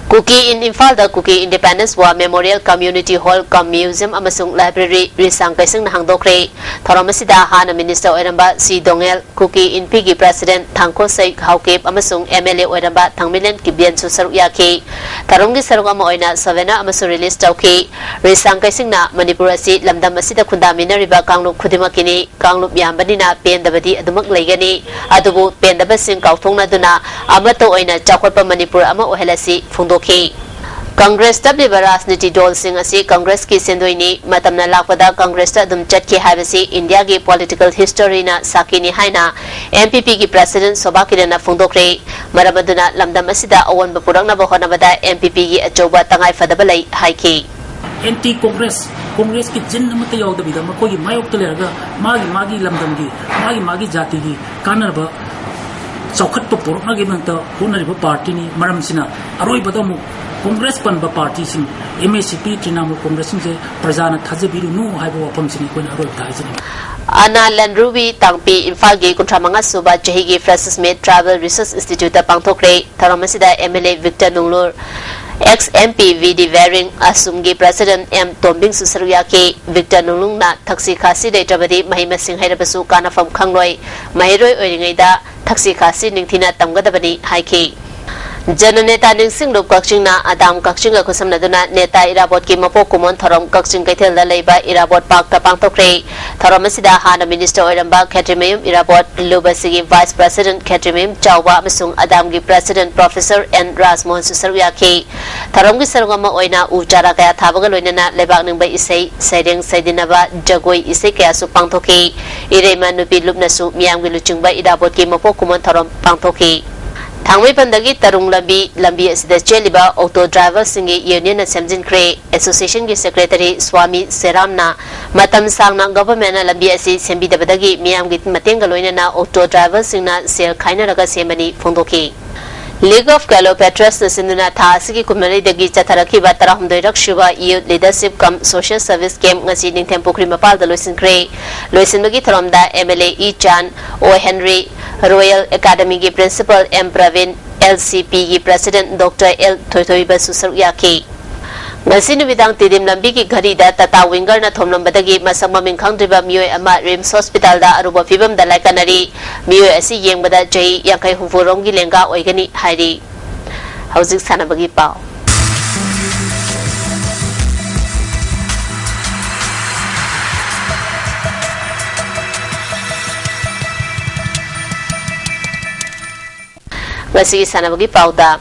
ꯀꯨꯀꯤ ꯏꯟ ꯏꯝꯐꯥꯜꯗ ꯀꯨꯀꯤ Independence War Memorial Community Hall cum Museum ꯑꯃꯁꯨꯡ Library ꯔꯤꯁꯥꯡ ꯀꯩꯁꯤꯡꯅ ꯍꯥꯡꯗꯣꯛꯈ꯭ꯔꯦ꯫ ꯊꯧꯔꯝ ꯑꯁꯤꯗ ꯍꯥꯟꯅ ꯃꯤꯅꯤꯁꯇꯔ ꯑꯣꯏꯔꯝꯕ ꯁꯤ ꯗꯣꯉꯦꯜ, ꯀꯨꯀꯤ ꯏꯟꯄꯤꯒꯤ ꯄ꯭ꯔꯦꯁꯤꯗꯦꯟꯠ ꯊꯥꯡꯈꯣꯁꯩ ꯍꯥꯎꯀꯤꯞ ꯑꯃꯁꯨꯡ ꯑꯦꯝ ꯑꯦꯜ ꯑꯦ ꯑꯣꯏꯔꯝꯕ ꯊꯥꯡꯃꯩꯂꯦꯟ ꯀꯤꯞꯒꯦꯟꯁꯨ ꯁꯔꯨꯛ ꯌꯥꯈꯤ꯫ ꯊꯧꯔꯝꯒꯤ ꯁꯔꯨꯛ ꯑꯃ ꯑꯣꯏꯅ ꯁꯣꯚꯦꯅꯔ ꯑꯃꯁꯨ ꯔꯤꯂꯤꯖ ꯇꯧꯈꯤ꯫ ꯔꯤꯁꯥꯡ ꯀꯩꯁꯤꯡꯅ ꯃꯅꯤꯄꯨꯔ ꯑꯁꯤ ꯂꯝꯗꯝ ꯑꯁꯤꯗ ꯈꯨꯟꯗꯥꯃꯤꯟꯅꯔꯤꯕ ꯀꯥꯡꯂꯨꯞ ꯈꯨꯗꯤꯡꯃꯛꯀꯤꯅꯤ꯫ ꯀꯥꯡꯂꯨꯞ ꯌꯥꯝꯕꯅꯤꯅ ꯄꯦꯟꯗꯕꯗꯤ ꯑꯗꯨꯃꯛ ꯂꯩꯒꯅꯤ꯫ ꯑꯗꯨꯕꯨ ꯄꯦꯟꯗꯕꯁꯤꯡ ꯀꯥꯎꯊꯣꯛꯅꯗꯨꯅ ꯑꯃꯠꯇ ꯑꯣꯏꯅ ꯆꯥꯎꯈꯠꯄ ꯃꯅꯤꯄꯨꯔ ꯑꯃ ꯑꯣꯏꯍꯜꯂꯁꯤ ꯐꯣꯡꯗꯣꯛꯈꯤ꯫ ꯀꯪꯒ꯭ꯔꯦꯁ ꯇꯞꯂꯤꯕ ꯔꯥꯖꯅꯤꯇꯤ ꯗꯣꯜꯁꯤꯡ ꯑꯁꯤ ꯀꯪꯒ꯭ꯔꯦꯁꯀꯤ ꯁꯦꯟꯗꯣꯏꯅꯤ꯫ ꯃꯇꯝꯅ ꯂꯥꯛꯄꯗ ꯀꯪꯒ꯭ꯔꯦꯁꯇ ꯑꯗꯨꯝ ꯆꯠꯈꯤ ꯍꯥꯏꯕꯁꯤ ꯏꯟꯗꯤꯌꯥꯒꯤ ꯄꯣꯂꯤꯇꯤꯀꯦꯜ ꯍꯤꯁꯇꯣꯔꯤꯅ ꯁꯥꯈꯤꯅꯤ ꯍꯥꯏꯅ ꯑꯦꯝ ꯄꯤ ꯄꯤꯒꯤ ꯄ꯭ꯔꯦꯁꯤꯗꯦꯟꯠ ꯁꯣꯚꯥ ꯀꯤꯔꯟꯅ ꯐꯣꯡꯗꯣꯛꯈ꯭ꯔꯦ꯫ ꯃꯔꯝ ꯑꯗꯨꯅ ꯂꯝꯗꯝ ꯑꯁꯤꯗ ꯑꯑꯣꯟꯕ ꯄꯨꯔꯛꯅꯕ ꯍꯣꯠꯅꯕꯗ ꯑꯦꯝ ꯄꯤ ꯄꯤꯒꯤ ꯑꯆꯧꯕ ꯇꯉꯥꯏꯐꯗꯕ ꯂꯩ ꯍꯥꯏꯈꯤ꯫ ꯑꯦꯟꯇꯤ ꯀꯣꯡꯒ꯭ꯔꯦꯁ, ꯀꯣꯡꯒ꯭ꯔꯦꯁꯀꯤ ꯖꯤꯟ ꯑꯃꯠꯇ ꯌꯥꯎꯗꯕꯤꯗ ꯃꯈꯣꯏꯒꯤ ꯃꯥꯌꯣꯛꯇ ꯂꯩꯔꯒ ꯃꯥꯒꯤ ꯃꯥꯒꯤ ꯂꯝꯗꯝꯒꯤ, ꯃꯥꯒꯤ ꯃꯥꯒꯤ ꯖꯥꯇꯤꯒꯤ ꯀꯥꯟꯅꯅꯕ ꯆꯥꯎꯈꯠꯄ ꯄꯨꯔꯛꯅꯕꯒꯤꯗꯃꯛꯇ ꯍꯣꯠꯅꯔꯤꯕ ꯄꯥꯔꯇꯤꯅꯤ꯫ ꯃꯔꯝꯁꯤꯅ ꯑꯔꯣꯏꯕꯗ ꯑꯃꯨꯛ ꯀꯣꯡꯒ꯭ꯔꯦꯁ ꯄꯟꯕ ꯄꯥꯔꯇꯤꯁꯤꯡ, ꯑꯦꯝ ꯑꯦꯁ ꯁꯤ ꯄꯤ, ꯇ꯭ꯔꯤꯅꯥꯃꯨꯜ ꯀꯣꯡꯒ꯭ꯔꯦꯁꯁꯤꯡꯁꯦ ꯄ꯭ꯔꯖꯥꯅ ꯊꯥꯖꯕꯤꯔꯨꯅꯨ ꯍꯥꯏꯕ ꯋꯥꯐꯝꯁꯤꯅꯤ ꯑꯩꯈꯣꯏꯅ ꯑꯔꯣꯏꯕꯗ ꯍꯥꯏꯖꯅꯤꯡꯉꯤ꯫ ꯑꯅꯥ ꯂꯟꯔꯨꯕꯤ ꯇꯥꯡꯄꯤ ꯏꯝꯐꯥꯜꯒꯤ ꯀꯨꯟꯊ꯭ꯔꯥ ꯃꯉꯥ ꯁꯨꯕ ꯆꯍꯤꯒꯤ ꯐ꯭ꯔꯦꯁꯔꯁ ꯃꯤꯠ ꯇ꯭ꯔꯥꯏꯕꯦꯜ ꯔꯤꯁꯔꯁ ꯏꯟꯁꯇꯤꯇ꯭ꯌꯨꯠꯇ ꯄꯥꯡꯊꯣꯛꯈ꯭ꯔꯦ꯫ ꯊꯧꯔꯝ ꯑꯁꯤꯗ M L A Victor Nonglur, ex M P V D Bering, ꯑꯁꯨꯝꯒꯤ ꯄ꯭ꯔꯦꯁꯤꯗꯦꯟꯠ ꯑꯦꯝ ꯇꯣꯝꯕꯤꯡꯁꯨ ꯁꯔꯨꯛ ꯌꯥꯈꯤ꯫ ꯚꯤꯛꯇꯔ ꯅꯣꯡꯂꯨꯡꯅ ꯊꯛꯁꯤ ꯈꯥꯁꯤ ꯂꯩꯇ꯭ꯔꯕꯗꯤ ꯃꯍꯩ ꯃꯁꯤꯡ ꯍꯩꯔꯕꯁꯨ ꯀꯥꯟꯅꯐꯝ ꯈꯪꯂꯣꯏ꯫ ꯃꯍꯩꯔꯣꯏ ꯑꯣꯏꯔꯤꯉꯩꯗ ꯊꯛꯁꯤ ꯈꯥꯁꯤ ꯅꯤꯡꯊꯤꯅ ꯇꯝꯒꯗꯕꯅꯤ ꯍꯥꯏꯈꯤ꯫ ꯖꯅꯅꯦꯇꯥ ꯅꯤꯡꯁꯤꯡꯂꯨꯞ ꯀꯛꯆꯤꯡꯅ ꯑꯗꯥꯝ ꯀꯛꯆꯤꯡꯒ ꯈꯨꯠꯁꯝꯅꯗꯨꯅ ꯅꯦꯇꯥ ꯏꯔꯥꯕꯣꯠꯀꯤ ꯃꯄꯣꯛ ꯀꯨꯝꯑꯣꯟ ꯊꯧꯔꯝ ꯀꯛꯆꯤꯡ ꯀꯩꯊꯦꯜꯗ ꯂꯩꯕ ꯏꯔꯥꯕꯣꯠ ꯄꯥꯔꯛꯇ ꯄꯥꯡꯊꯣꯛꯈ꯭ꯔꯦ꯫ ꯊꯧꯔꯝ ꯑꯁꯤꯗ ꯍꯥꯟꯅ ꯃꯤꯅꯤꯁꯇꯔ ꯑꯣꯏꯔꯝꯕ ꯈꯦꯇ꯭ꯔꯤꯃꯌꯨꯝ ꯏꯔꯥꯕꯣꯠ, ꯂꯨꯕꯁꯤꯒꯤ ꯚꯥꯏꯁ ꯄ꯭ꯔꯦꯁꯤꯗꯦꯟꯠ ꯈꯦꯇ꯭ꯔꯤꯃꯌꯨꯝ ꯆꯥꯎꯕ ꯑꯃꯁꯨꯡ ꯑꯗꯥꯝꯒꯤ ꯄ꯭ꯔꯦꯁꯤꯗꯦꯟꯠ ꯄ꯭ꯔꯣꯐꯦꯁꯔ ꯑꯦꯟ ꯔꯥꯖꯃꯣꯍꯟꯁꯨ ꯁꯔꯨꯛ ꯌꯥꯈꯤ꯫ ꯊꯧꯔꯝꯒꯤ ꯁꯔꯨꯛ ꯑꯃ ꯑꯣꯏꯅ ꯎ ꯆꯥꯔꯥ ꯀꯌꯥ ꯊꯥꯕꯒ ꯂꯣꯏꯅꯅ ꯂꯩꯕꯥꯛ ꯅꯤꯡꯕ ꯏꯁꯩ, ꯁꯩꯔꯦꯡ ꯁꯩꯗꯤꯟꯅꯕ, ꯖꯒꯣꯏ ꯏꯁꯩ ꯀꯌꯥꯁꯨ ꯄꯥꯡꯊꯣꯛꯈꯤ꯫ ꯏꯔꯩꯃ ꯅꯨꯄꯤ ꯂꯨꯞꯅꯁꯨ ꯃꯤꯌꯥꯝꯒꯤ ꯂꯨꯆꯤꯡꯕ ꯏꯔꯥꯕꯣꯠꯀꯤ ꯃꯄꯣꯛ ꯀꯨꯝꯑꯣꯟ ꯊꯧꯔꯝ ꯄꯥꯡꯊꯣꯛꯈꯤ꯫ ꯊꯥꯡꯃꯩꯕꯟꯗꯒꯤ ꯇꯔꯨꯡ ꯂꯝꯕꯤ, ꯂꯝꯕꯤ ꯑꯁꯤꯗ ꯆꯦꯜꯂꯤꯕ ꯑꯣꯇꯣ ꯗ꯭ꯔꯥꯏꯚꯔꯁꯤꯡꯒꯤ ꯌꯨꯅꯤꯌꯟꯅ ꯁꯦꯝꯖꯤꯟꯈ꯭ꯔꯦ꯫ ꯑꯦꯁꯣꯁꯤꯌꯦꯁꯟꯒꯤ ꯁꯦꯀ꯭ꯔꯦꯇꯔꯤ ꯁ꯭ꯋꯥꯃꯤ ꯁꯦꯔꯥꯝꯅ ꯃꯇꯝ ꯁꯥꯡꯅ ꯒꯚꯔꯟꯃꯦꯟꯠꯅ ꯂꯝꯕꯤ ꯑꯁꯤ ꯁꯦꯝꯕꯤꯗꯕꯗꯒꯤ ꯃꯤꯌꯥꯝꯒꯤ ꯃꯇꯦꯡꯒ ꯂꯣꯏꯅꯅ ꯑꯣꯇꯣ ꯗ꯭ꯔꯥꯏꯚꯔꯁꯤꯡꯅ ꯁꯦꯜ ꯈꯥꯏꯅꯔꯒ ꯁꯦꯝꯕꯅꯤ ꯐꯣꯡꯗꯣꯛꯈꯤ꯫ League of Cleopatrasꯅ ꯁꯤꯟꯗꯨꯅ ꯊꯥ ꯑꯁꯤꯒꯤ ꯀꯨꯟꯃꯔꯤꯗꯒꯤ ꯆꯠꯊꯔꯛꯈꯤꯕ ꯇꯔꯥꯍꯨꯝꯗꯣꯏꯔꯛ ꯁꯨꯕ Youth Leadership cum Social Service Camp ꯉꯁꯤ ꯅꯤꯡꯊꯦꯝ ꯄꯨꯈ꯭ꯔꯤ ꯃꯄꯥꯜꯗ ꯂꯣꯏꯁꯤꯟꯈ꯭ꯔꯦ꯫ ꯂꯣꯏꯁꯤꯟꯕꯒꯤ ꯊꯧꯔꯝꯗ ꯑꯦꯝ ꯑꯦꯜ ꯑꯦ E Chan, O Henry, royal ꯑꯦꯀꯥꯗꯃꯤꯒꯤ ꯄ꯭ꯔꯤꯟꯁꯤꯄꯥꯜ ꯑꯦꯝ ꯄ꯭ꯔꯕꯤꯟ, LCPꯒꯤ President Doctor L ꯊꯣꯏꯊꯣꯏꯕꯁꯨ ꯁꯔꯨꯛ ꯌꯥꯈꯤ꯫ ꯉꯁꯤ ꯅꯨꯃꯤꯗꯥꯡ ꯇꯤꯗꯤꯝ ꯂꯝꯕꯤꯒꯤ ꯘꯔꯤꯗ Tata Wingerꯅ ꯊꯣꯝꯂꯝꯕꯗꯒꯤ ꯃꯁꯛ ꯃꯃꯤꯡ ꯈꯪꯗ꯭ꯔꯤꯕ ꯃꯤꯑꯣꯏ ꯑꯃ RIMS Hospitalꯗ ꯑꯔꯨꯕ ꯐꯤꯕꯝꯗ ꯂꯥꯏꯀꯠꯅꯔꯤ꯫ ꯃꯤꯑꯣꯏ ꯑꯁꯤ ꯌꯦꯡꯕꯗ ꯆꯍꯤ ꯌꯥꯡꯈꯩ ꯍꯨꯝꯐꯨ ꯔꯣꯝꯒꯤ ꯂꯦꯡꯒꯥ ꯑꯣꯏꯒꯅꯤ ꯍꯥꯏꯔꯤ꯫ ꯍꯧꯖꯤꯛ ꯁꯥꯟꯅꯕꯒꯤ ꯄꯥꯎ꯫ ꯉꯁꯤꯒꯤ ꯁꯥꯟꯅꯕꯒꯤ ꯄꯥꯎꯗ,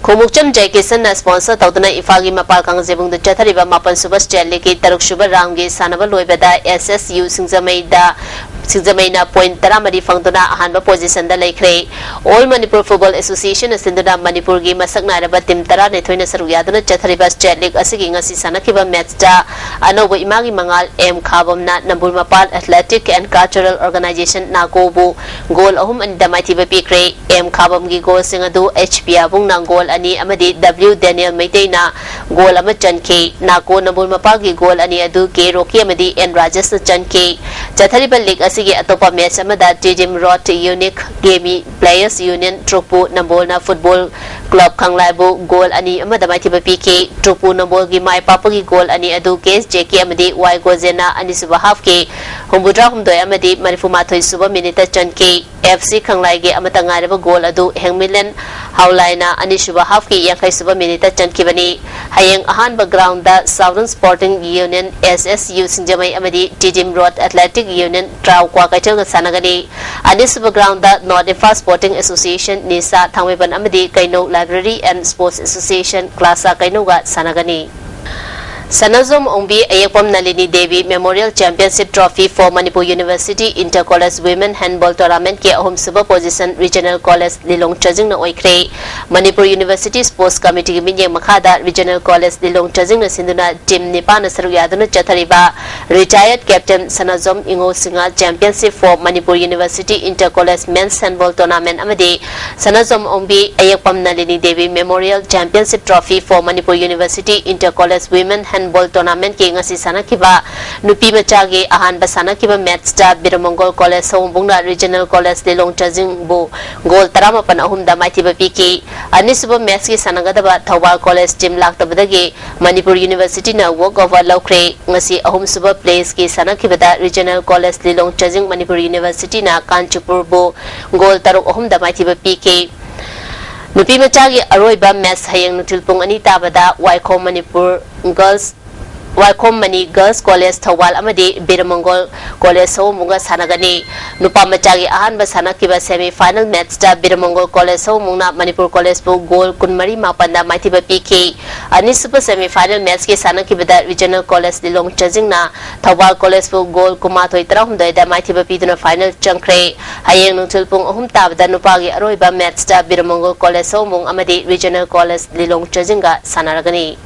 ꯈꯣꯡꯎꯞꯆꯝ ꯖꯌꯀꯤꯁꯟꯅ sponsor ꯇꯧꯗꯨꯅ ꯏꯝꯐꯥꯜꯒꯤ ꯃꯄꯥꯜ ꯀꯥꯡꯖꯩꯕꯨꯡꯗ ꯆꯠꯊꯔꯤꯕ ꯃꯥꯄꯟ ꯁꯨꯕ State Leagueꯀꯤ ꯇꯔꯨꯛ ꯁꯨꯕ roundꯒꯤ ꯁꯥꯟꯅꯕ ꯂꯣꯏꯕꯗ SSU ꯁꯤꯡꯖꯃꯩꯗ, ꯁꯤꯡꯖꯃꯩꯅ point ꯇꯔꯥꯃꯔꯤ ꯐꯪꯗꯨꯅ ꯑꯍꯥꯟꯕ positionꯗ ꯂꯩꯈ꯭ꯔꯦ꯫ All Manipur Football Associationꯅ ꯁꯤꯟꯗꯨꯅ ꯃꯅꯤꯄꯨꯔꯒꯤ ꯃꯁꯛ ꯅꯥꯏꯔꯕ team ꯇꯔꯥꯅꯤꯊꯣꯏꯅ ꯁꯔꯨꯛ ꯌꯥꯗꯨꯅ ꯆꯠꯊꯔꯤꯕ State League ꯑꯁꯤꯒꯤ ꯉꯁꯤ ꯁꯥꯟꯅꯈꯤꯕ matchꯇ ꯑꯅꯧꯕ ꯏꯃꯥꯒꯤ ꯃꯉꯥꯜ M ꯈꯥꯕꯝꯅ ꯅꯝꯕꯨꯜ ꯃꯄꯥꯜ Athletic and Cultural Organisation ꯅꯥꯀꯣꯕꯨ goal ꯑꯍꯨꯝ ꯑꯅꯤꯗ ꯃꯥꯏꯊꯤꯕ ꯄꯤꯈ꯭ꯔꯦ꯫ M ꯈꯥꯕꯝꯒꯤ goalꯁꯤꯡ ꯑꯗꯨ H ꯄꯤꯌꯥꯕꯨꯡꯅ goal ꯑꯅꯤ ꯑꯃꯗꯤ W ꯗꯦꯅꯤꯌꯦꯜ ꯃꯩꯇꯩꯅ goal ꯑꯃ ꯆꯟꯈꯤ꯫ ꯅꯥꯀꯣ ꯅꯝꯕꯨꯜ ꯃꯄꯥꯜꯒꯤ goal ꯑꯅꯤ ꯑꯗꯨ K ꯔꯣꯀꯤ ꯑꯃꯗꯤ N ꯔꯥꯖꯦꯁꯅ ꯆꯟꯈꯤ꯫ ꯆꯠꯊꯔꯤꯕ league ꯑꯁꯤꯒꯤ ꯑꯇꯣꯞꯄ match ꯑꯃꯗ Tidim Road Unique Gemi Players Union ꯇ꯭ꯔꯨꯛꯄꯨ ꯅꯝꯕꯣꯜꯅ Football Club ꯈꯪꯂꯥꯏꯕꯨ goal ꯑꯅꯤ ꯑꯃꯗ ꯃꯥꯏꯊꯤꯕ ꯄꯤꯈꯤ꯫ ꯇ꯭ꯔꯨꯛꯄꯨ ꯅꯝꯕꯣꯜꯒꯤ ꯃꯥꯏ ꯄꯥꯛꯄꯒꯤ goal ꯑꯅꯤ ꯑꯗꯨ K S J K ꯑꯃꯗꯤ Y ꯒꯣꯖꯦꯟꯅ ꯑꯅꯤꯁꯨꯕ halfꯀꯤ ꯍꯨꯝꯐꯨꯇꯔꯥꯍꯨꯝꯗꯣꯏ ꯑꯃꯗꯤ ꯃꯔꯤꯐꯨꯃꯥꯊꯣꯏ ꯁꯨꯕ minuteꯇ ꯆꯟꯈꯤ꯫ F C ꯈꯪꯂꯥꯏꯒꯤ ꯑꯃꯠꯇ ꯉꯥꯏꯔꯕ goal ꯑꯗꯨ ꯍꯦꯡꯃꯤꯂꯦꯟ ꯍꯥꯎꯂꯥꯏꯅ ꯑꯅꯤꯁꯨꯕ halfꯀꯤ ꯌꯥꯡꯈꯩ ꯁꯨꯕ minuteꯇ ꯆꯟꯈꯤꯕꯅꯤ꯫ ꯍꯌꯦꯡ ꯑꯍꯥꯟꯕ groundꯗ Southern Sporting Union, S S U ꯁꯤꯡꯖꯃꯩ ꯑꯃꯗꯤ Tidim Road Athletic Union ꯇ꯭ꯔꯥꯎ ꯀ꯭ꯋꯥꯀꯩꯊꯦꯜꯒ ꯁꯥꯟꯅꯒꯅꯤ꯫ ꯑꯅꯤꯁꯨꯕ groundꯗ North Imphal Sporting Association, ꯅꯤꯁꯥ ꯊꯥꯡꯃꯩꯕꯟ ꯑꯃꯗꯤ ꯀꯩꯅꯧ Library and Sports Association, ꯀ꯭ꯂꯥꯁꯥ ꯀꯩꯅꯧꯒ ꯁꯥꯟꯅꯒꯅꯤ꯫ ꯁꯅꯥꯖꯣꯝ ꯑꯣꯡꯕꯤ ꯑꯌꯦꯛꯄꯝ ꯅꯂꯤꯅꯤ Devi Memorial Championship Trophy for Manipur University Inter College Women Handball Tournamentꯀꯤ ꯑꯍꯨꯝꯁꯨꯕ position Regional College ꯂꯤꯂꯣꯡ ꯆꯥꯖꯤꯡꯅ ꯑꯣꯏꯈ꯭ꯔꯦ꯫ ꯃꯅꯤꯄꯨꯔ University Sports Committeeꯒꯤ ꯃꯤꯠꯌꯦꯡ ꯃꯈꯥꯗ Regional College ꯂꯤꯂꯣꯡ ꯆꯥꯖꯤꯡꯅ ꯁꯤꯟꯗꯨꯅ team ꯅꯤꯄꯥꯟꯅ ꯁꯔꯨꯛ ꯌꯥꯗꯨꯅ ꯆꯠꯊꯔꯤꯕ Retired Captain ꯁꯅꯥꯖꯣꯝ ꯏꯉꯧ Singh Championship for Manipur University Inter College Men's Handball Tournament ꯑꯃꯗꯤ ꯁꯅꯥꯖꯣꯝ ꯑꯣꯡꯕꯤ ꯑꯌꯦꯛꯄꯝ ꯅꯂꯤꯅꯤ Devi Memorial Championship Trophy for Manipur University Inter College Women Handball Tournamentꯀꯤ ꯉꯁꯤ ꯁꯥꯟꯅꯈꯤꯕ ꯅꯨꯄꯤ ꯃꯆꯥꯒꯤ ꯑꯍꯥꯟꯕ ꯁꯥꯟꯅꯈꯤꯕ matchꯇ ꯕꯤꯔꯃꯪꯒꯣꯜ College ꯁꯑꯣꯝꯕꯨꯡꯅ Regional College ꯂꯤꯂꯣꯡ ꯆꯥꯖꯤꯡꯕꯨ goal ꯇꯔꯥꯃꯥꯄꯟ ꯑꯍꯨꯝꯗ ꯃꯥꯏꯊꯤꯕ ꯄꯤꯈꯤ꯫ ꯑꯅꯤꯁꯨꯕ matchꯀꯤ ꯁꯥꯟꯅꯒꯗꯕ Thoubal College team ꯂꯥꯛꯇꯕꯗꯒꯤ Manipur Universityꯅ walk over ꯂꯧꯈ꯭ꯔꯦ꯫ ꯉꯁꯤ ꯑꯍꯨꯝꯁꯨꯕ placeꯀꯤ ꯁꯥꯟꯅꯈꯤꯕꯗ Regional College ꯂꯤꯂꯣꯡ ꯆꯥꯖꯤꯡ ꯃꯅꯤꯄꯨꯔ Universityꯅ ꯀꯥꯟꯆꯤꯄꯨꯔꯕꯨ goal ꯇꯔꯨꯛ ꯑꯍꯨꯝꯗ ꯃꯥꯏꯊꯤꯕ ꯄꯤꯈꯤ꯫ ꯅꯨꯄꯤ ꯃꯆꯥꯒꯤ ꯑꯔꯣꯏꯕ match ꯍꯌꯦꯡ ꯅꯨꯡꯊꯤꯜ ꯄꯨꯡ ꯑꯅꯤ ꯇꯥꯕꯗ ꯋꯥꯏꯈꯣꯝ ꯃꯅꯤꯄꯨꯔ Girls, ꯋꯥꯏꯈꯣꯝ ꯃꯅꯤ Girls College ꯊꯧꯕꯥꯜ ꯑꯃꯗꯤ ꯕꯤꯔꯃꯪꯒꯣꯜ College ꯁꯑꯣꯝꯕꯨꯡꯒ ꯁꯥꯟꯅꯒꯅꯤ꯫ ꯅꯨꯄꯥ ꯃꯆꯥꯒꯤ ꯑꯍꯥꯟꯕ ꯁꯥꯟꯅꯈꯤꯕ semi final matchꯇ ꯕꯤꯔꯃꯪꯒꯣꯜ College ꯁꯑꯣꯝꯕꯨꯡꯅ Manipur Collegeꯕꯨ goal ꯀꯨꯟꯃꯔꯤ ꯃꯥꯄꯟꯗ ꯃꯥꯏꯊꯤꯕ ꯄꯤꯈꯤ꯫ ꯑꯅꯤꯁꯨꯕ semi final matchꯀꯤ ꯁꯥꯟꯅꯈꯤꯕꯗ Regional College ꯂꯤꯂꯣꯡ ꯆꯥꯖꯤꯡꯅ ꯊꯧꯕꯥꯜ Collegeꯕꯨ goal ꯀꯨꯟꯃꯥꯊꯣꯏ ꯇꯔꯥꯍꯨꯝꯗꯣꯏꯗ ꯃꯥꯏꯊꯤꯕ ꯄꯤꯗꯨꯅ final ꯆꯪꯈ꯭ꯔꯦ꯫ ꯍꯌꯦꯡ ꯅꯨꯡꯊꯤꯜ ꯄꯨꯡ ꯑꯍꯨꯝ ꯇꯥꯕꯗ ꯅꯨꯄꯥꯒꯤ ꯑꯔꯣꯏꯕ matchꯇ ꯕꯤꯔꯃꯪꯒꯣꯜ College ꯁꯑꯣꯝꯕꯨꯡ ꯑꯃꯗꯤ Regional College ꯂꯤꯂꯣꯡ ꯆꯥꯖꯤꯡꯒ ꯁꯥꯟꯅꯔꯒꯅꯤ꯫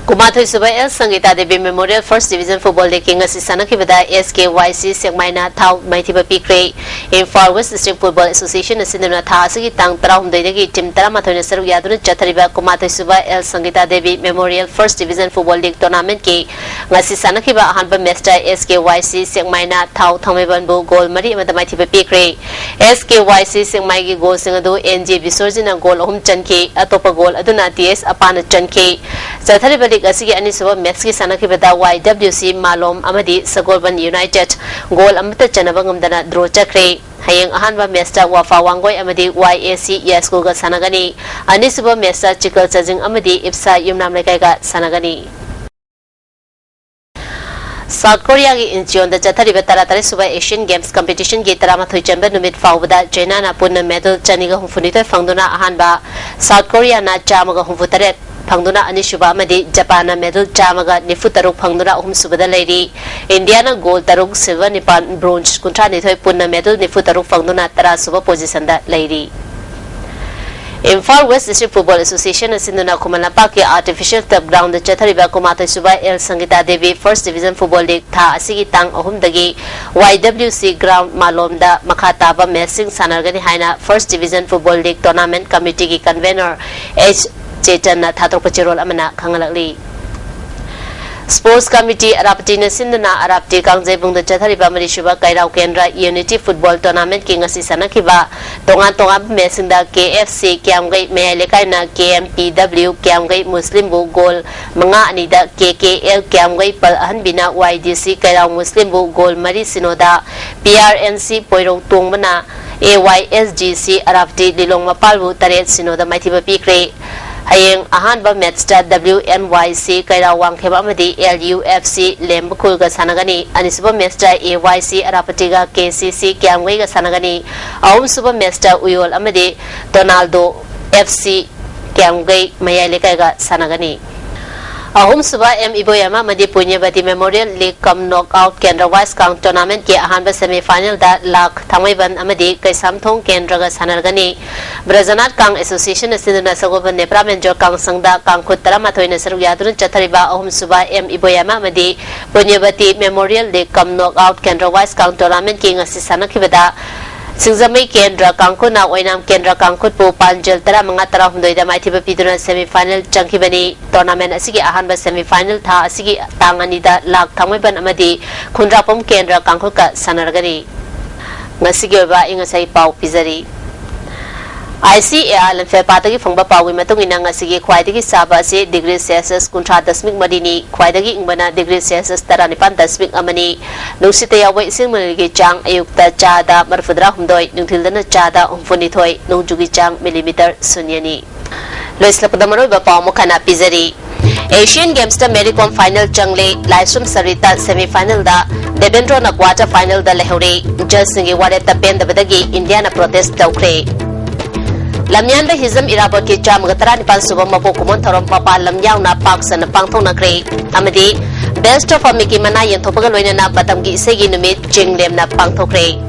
ꯀꯨꯃꯥꯊꯣꯏꯁꯨꯕ L Sangita Devi Memorial First Division Football Leagueꯀꯤ ꯉꯁꯤ ꯁꯥꯟꯅꯈꯤꯕꯗ S K Y C ꯁꯦꯛꯃꯥꯏꯅ ꯊꯥꯎ ꯃꯥꯏꯊꯤꯕ ꯄꯤꯈ꯭ꯔꯦ꯫ ꯏꯝꯐꯥꯜ West District Football Associationꯅ ꯁꯤꯟꯗꯨꯅ ꯊꯥ ꯑꯁꯤꯒꯤ ꯇꯥꯡ ꯇꯔꯥꯍꯨꯝꯗꯣꯏꯗꯒꯤ team ꯇꯔꯥꯃꯥꯊꯣꯏꯅ ꯁꯔꯨꯛ ꯌꯥꯗꯨꯅ ꯆꯠꯊꯔꯤꯕ ꯀꯨꯃꯥꯊꯣꯏꯁꯨꯕ L Sangita Devi Memorial First Division Football League Tournamentꯀꯤ ꯉꯁꯤ ꯁꯥꯟꯅꯈꯤꯕ ꯑꯍꯥꯟꯕ matchꯇ S K Y C ꯁꯦꯛꯃꯥꯏꯅ ꯊꯥꯎ ꯊꯥꯡꯃꯩꯕꯟꯕꯨ goal ꯃꯔꯤ ꯑꯃꯗ ꯃꯥꯏꯊꯤꯕ ꯄꯤꯈ꯭ꯔꯦ꯫ S K Y C ꯁꯦꯛꯃꯥꯏꯒꯤ goalꯁꯤꯡ ꯑꯗꯨ N J ꯕꯤꯁꯣꯔꯖꯤꯠꯅ goal ꯑꯍꯨꯝ ꯆꯟꯈꯤ꯫ ꯑꯇꯣꯞꯄ goal ꯑꯗꯨꯅ T S ꯑꯄꯥꯅ ꯆꯟꯈꯤ꯫ ꯆꯠꯊꯔꯤꯕ league ꯑꯁꯤꯒꯤ ꯑꯅꯤꯁꯨꯕ matchꯀꯤ ꯁꯥꯟꯅꯈꯤꯕꯗ Y W C ꯃꯥꯂꯣꯝ ꯑꯃꯗꯤ ꯁꯒꯣꯜꯕꯟ United goal ꯑꯃꯠꯇ ꯆꯟꯅꯕ ꯉꯝꯗꯅ draw ꯆꯠꯈ꯭ꯔꯦ꯫ ꯍꯌꯦꯡ ꯑꯍꯥꯟꯕ matchꯇ ꯋꯥꯐꯥ ꯋꯥꯡꯒꯣꯏ ꯑꯃꯗꯤ Y A C ꯌꯥꯏꯁ꯭ꯀꯨꯜꯒ ꯁꯥꯟꯅꯒꯅꯤ꯫ ꯑꯅꯤꯁꯨꯕ matchꯇ ꯆꯤꯀꯜ ꯆꯥꯖꯤꯡ ꯑꯃꯗꯤ ꯏꯞꯁꯥ ꯌꯨꯝꯅꯥꯝ ꯂꯩꯀꯥꯏꯒ ꯁꯥꯟꯅꯒꯅꯤ꯫ South Koreaꯒꯤ ꯏꯟꯆꯤꯌꯣꯟꯗ ꯆꯠꯊꯔꯤꯕ ꯇꯔꯥꯇꯔꯦꯠꯁꯨꯕ Asian Games Competitionꯒꯤ ꯇꯔꯥꯃꯥꯊꯣꯏ ꯆꯟꯕ ꯅꯨꯃꯤꯠ ꯐꯥꯎꯕꯗ ꯆꯩꯅꯥꯅ ꯄꯨꯟꯅ medal ꯆꯅꯤꯒ ꯍꯨꯝꯐꯨꯅꯤꯊꯣꯏ ꯐꯪꯗꯨꯅ ꯑꯍꯥꯟꯕ, South Koreaꯅ ꯆꯥꯝꯃꯒ ꯍꯨꯝꯐꯨꯇꯔꯦꯠ ꯐꯪꯗꯨꯅ ꯑꯅꯤꯁꯨꯕ ꯑꯃꯗꯤ ꯖꯄꯥꯟꯅ medal ꯆꯥꯝꯃꯒ ꯅꯤꯐꯨꯇꯔꯨꯛ ꯐꯪꯗꯨꯅ ꯑꯍꯨꯝꯁꯨꯕꯗ ꯂꯩꯔꯤ꯫ ꯏꯟꯗꯤꯌꯥꯅ gold ꯇꯔꯨꯛ, silver ꯅꯤꯄꯥꯟ, bronze ꯀꯨꯟꯊ꯭ꯔꯥꯅꯤꯊꯣꯏ, ꯄꯨꯟꯅ medal ꯅꯤꯐꯨꯇꯔꯨꯛ ꯐꯪꯗꯨꯅ ꯇꯔꯥꯁꯨꯕ positionꯗ ꯂꯩꯔꯤ꯫ ꯏꯝꯐꯥꯜ West District Football Associationꯅ ꯁꯤꯟꯗꯨꯅ ꯈꯨꯃꯟ ꯂꯝꯄꯥꯛꯀꯤ Artificial Turf Groundꯗ ꯆꯠꯊꯔꯤꯕ ꯀꯨꯃꯥꯊꯣꯏꯁꯨꯕ L Sangita Devi First Division Football League ꯊꯥ ꯑꯁꯤꯒꯤ ꯇꯥꯡ ꯑꯍꯨꯝꯗꯒꯤ Y W C ground ꯃꯥꯂꯣꯝꯗ ꯃꯈꯥ ꯇꯥꯕ matchꯁꯤꯡ ꯁꯥꯟꯅꯔꯒꯅꯤ ꯍꯥꯏꯅ First Division Football League Tournament Committeeꯒꯤ convener H ꯆꯦꯇꯟꯅ ꯊꯥꯗꯣꯔꯛꯄ ꯆꯦꯔꯣꯜ ꯑꯃꯅ ꯈꯪꯍꯜꯂꯛꯂꯤ꯫ Sports Committee ꯑꯔꯥꯞꯇꯤꯅ ꯁꯤꯟꯗꯨꯅ ꯑꯔꯥꯞꯇꯤ ꯀꯥꯡꯖꯩꯕꯨꯡꯗ ꯆꯠꯊꯔꯤꯕ ꯃꯔꯤꯁꯨꯕ ꯀꯩꯔꯥꯎ ꯀꯦꯟꯗ꯭ꯔ Unity Football Tournamentꯀꯤ ꯉꯁꯤ ꯁꯥꯟꯅꯈꯤꯕ ꯇꯣꯉꯥꯟ ꯇꯣꯉꯥꯟꯕ ꯃꯦꯆꯁꯤꯡꯗ KFC ꯀ꯭ꯌꯥꯝꯒꯩ ꯃꯌꯥꯏ ꯂꯩꯀꯥꯏꯅ KMPW ꯀ꯭ꯌꯥꯝꯒꯩ ꯃꯨꯁꯂꯤꯝꯕꯨ ꯒꯣꯜ ꯃꯉꯥ ꯑꯅꯤꯗ, KKL ꯀ꯭ꯌꯥꯝꯒꯩ ꯄꯜ ꯑꯍꯟꯕꯤꯅ YDC ꯀꯩꯔꯥꯎ ꯃꯨꯁꯂꯤꯝꯕꯨ ꯒꯣꯜ ꯃꯔꯤ ꯁꯤꯅꯣꯗ, PRNC ꯄꯣꯏꯔꯧ ꯇꯣꯡꯕꯅ AYSGC ꯑꯔꯥꯞꯇꯤ ꯂꯤꯂꯣꯡ ꯃꯄꯥꯜꯕꯨ ꯇꯔꯦꯠ ꯁꯤꯅꯣꯗ ꯃꯥꯏꯊꯤꯕ ꯄꯤꯈ꯭ꯔꯦ꯫ ꯍꯌꯦꯡ ꯑꯍꯥꯟꯕ ꯃꯦꯆꯇ WNYC ꯀꯩꯔꯥꯎ ꯋꯥꯡꯈꯦꯝ ꯑꯃꯗꯤ LUFC ꯂꯦꯝꯕꯈꯨꯜꯒ ꯁꯥꯟꯅꯒꯅꯤ꯫ ꯑꯅꯤꯁꯨꯕ ꯃꯦꯆꯇ AYC ꯑꯔꯥꯄꯇꯤꯒ KCC ꯀ꯭ꯌꯥꯝꯒꯩꯒ ꯁꯥꯟꯅꯒꯅꯤ꯫ ꯑꯍꯨꯝꯁꯨꯕ ꯃꯦꯆꯇ ꯎꯌꯣꯜ ꯑꯃꯗꯤ ꯇꯣꯅꯥꯜꯗꯣ FC ꯀ꯭ꯌꯥꯝꯒꯩ ꯃꯌꯥꯏ ꯂꯩꯀꯥꯏꯒ ꯁꯥꯟꯅꯒꯅꯤ꯫ ꯑꯍꯨꯝꯁꯨꯕ M ꯏꯕꯣꯌꯥꯃ ꯑꯃꯗꯤ ꯄꯨꯅ꯭ꯌꯕꯇꯤ Memorial League cum Knockout ꯀꯦꯟꯗ꯭ꯔ ꯋꯥꯏꯁ ꯀꯥꯡ tournamentꯀꯤ ꯑꯍꯥꯟꯕ semifinalꯗ ꯂꯥꯛ ꯊꯥꯡꯃꯩꯕꯟ ꯑꯃꯗꯤ ꯀꯩꯁꯥꯝꯊꯣꯡ ꯀꯦꯟꯗ꯭ꯔꯒ ꯁꯥꯟꯅꯔꯒꯅꯤ꯫ ꯕ꯭ꯔꯖꯅꯥꯊ ꯀꯥꯡ Associationꯅ ꯁꯤꯟꯗꯨꯅ ꯁꯒꯣꯜꯕꯟ ꯅꯦꯄ꯭ꯔꯥ ꯃꯦꯟꯖꯣꯔ ꯀꯥꯡ ꯁꯪꯗ ꯀꯥꯡꯈꯨꯠ ꯇꯔꯥꯃꯥꯊꯣꯏꯅ ꯁꯔꯨꯛ ꯌꯥꯗꯨꯅ ꯆꯠꯊꯔꯤꯕ ꯑꯍꯨꯝꯁꯨꯕ M ꯏꯕꯣꯌꯥꯃ ꯑꯃꯗꯤ ꯄꯨꯅ꯭ꯌꯕꯇꯤ Memorial League cum Knockout ꯀꯦꯟꯗ꯭ꯔ ꯋꯥꯏꯁ ꯀꯥꯡ tournamentꯀꯤ ꯉꯁꯤ ꯁꯥꯟꯅꯈꯤꯕꯗ ꯁꯤꯡꯖꯃꯩ ꯀꯦꯟꯗ꯭ꯔ ꯀꯥꯡꯈꯨꯠꯅ ꯑꯣꯏꯅꯥꯝ ꯀꯦꯟꯗ꯭ꯔ ꯀꯥꯡꯈꯨꯠꯄꯨ ꯄꯥꯟꯖꯜ ꯇꯔꯥꯃꯉꯥ ꯇꯔꯥꯍꯨꯝꯗꯣꯏꯗ ꯃꯥꯏꯊꯤꯕ ꯄꯤꯗꯨꯅ semifinal ꯆꯪꯈꯤꯕꯅꯤ꯫ Tournament ꯑꯁꯤꯒꯤ ꯑꯍꯥꯟꯕ semifinal ꯊꯥ ꯑꯁꯤꯒꯤ ꯇꯥꯡ ꯑꯅꯤꯗ ꯂꯥꯛ ꯊꯥꯡꯃꯩꯕꯟ ꯑꯃꯗꯤ ꯈꯨꯟꯗ꯭ꯔꯥꯛꯄꯝ ꯀꯦꯟꯗ꯭ꯔ ꯀꯥꯡꯈꯨꯠꯀ ꯁꯥꯟꯅꯔꯒꯅꯤ꯫ ꯉꯁꯤꯒꯤ ꯑꯣꯏꯕ ꯑꯏꯪ ꯑꯁꯥꯒꯤ ꯄꯥꯎ ꯄꯤꯖꯔꯤ꯫ ICAR ꯂꯝꯐꯦꯜꯄꯥꯠꯇꯒꯤ ꯐꯪꯕ ꯄꯥꯎꯒꯤ ꯃꯇꯨꯡ ꯏꯟꯅ ꯉꯁꯤꯒꯤ ꯈ꯭ꯋꯥꯏꯗꯒꯤ ꯁꯥꯕ ꯑꯁꯤ degree Celsius ꯀꯨꯟꯊ꯭ꯔꯥ ꯗꯁꯃꯤꯛ ꯃꯔꯤꯅꯤ, ꯈ꯭ꯋꯥꯏꯗꯒꯤ ꯏꯪꯕꯅ degree Celsius ꯇꯔꯥꯅꯤꯄꯥꯟ ꯗꯁꯃꯤꯛ ꯑꯃꯅꯤ꯫ ꯅꯨꯡꯁꯤꯠꯇ ꯌꯥꯎꯕ ꯏꯁꯤꯡ ꯃꯅꯤꯜꯒꯤ ꯆꯥꯡ ꯑꯌꯨꯛꯇ ꯆꯥꯗ ꯃꯔꯤꯐꯨꯇꯔꯥ ꯍꯨꯝꯗꯣꯏ, ꯅꯨꯡꯊꯤꯜꯗꯅ ꯆꯥꯗ ꯍꯨꯝꯐꯨꯅꯤꯊꯣꯏ, ꯅꯣꯡꯖꯨꯒꯤ ꯆꯥꯡ millimeter ꯁꯨꯟꯌꯅꯤ꯫ ꯂꯣꯏꯁꯤꯜꯂꯛꯄꯗ ꯃꯔꯨꯑꯣꯏꯕ ꯄꯥꯎ ꯑꯃꯨꯛ ꯍꯟꯅ ꯄꯤꯖꯔꯤ꯫ Asian Gamesꯇ Mary Kom final ꯆꯪꯂꯦ, ꯂꯥꯏꯁ꯭ꯔꯝ ꯁꯔꯤꯇ semifinalꯗ, ꯗꯦꯕꯦꯟꯗ꯭ꯔꯣꯅ quarter finalꯗ ꯂꯩꯍꯧꯔꯦ꯫ Judgeꯁꯤꯡꯒꯤ ꯋꯥꯔꯦꯞꯇ ꯄꯦꯟꯗꯕꯗꯒꯤ ꯏꯟꯗꯤꯌꯥꯅ protest ꯇꯧꯈ꯭ꯔꯦ꯫ ꯂꯝꯌꯥꯟꯕ ꯍꯤꯖꯝ ꯏꯔꯥꯕꯣꯠꯀꯤ ꯆꯥꯝꯃꯒ ꯇꯔꯥꯅꯤꯄꯥꯟ ꯁꯨꯕ ꯃꯄꯣꯛ ꯀꯨꯝꯑꯣꯟ ꯊꯧꯔꯝ ꯃꯄꯥꯟ ꯂꯝ ꯌꯥꯎꯅ ꯄꯥꯛ ꯁꯟꯅ ꯄꯥꯡꯊꯣꯛꯅꯈ꯭ꯔꯦ꯫ ꯑꯃꯗꯤ Best of Amikꯀꯤ ꯃꯅꯥ ꯌꯦꯟꯊꯣꯛꯄꯒ ꯂꯣꯏꯅꯅ ꯃꯇꯝꯒꯤ ꯏꯁꯩꯒꯤ ꯅꯨꯃꯤꯠ ꯆꯤꯡ ꯂꯦꯝꯅ ꯄꯥꯡꯊꯣꯛꯈ꯭ꯔꯦ꯫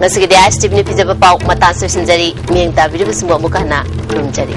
ꯉꯁꯤꯒꯤꯗꯤ ISTVꯅ ꯄꯤꯖꯕ ꯄꯥꯎ ꯃꯇꯥꯡ ꯂꯣꯏꯁꯤꯟꯖꯔꯤ꯫ ꯃꯤꯠꯌꯦꯡ ꯇꯥꯕꯤꯔꯤꯕꯁꯤꯡꯕꯨ ꯑꯃꯨꯛ ꯍꯟꯅ ꯈꯨꯔꯨꯝꯖꯔꯤ꯫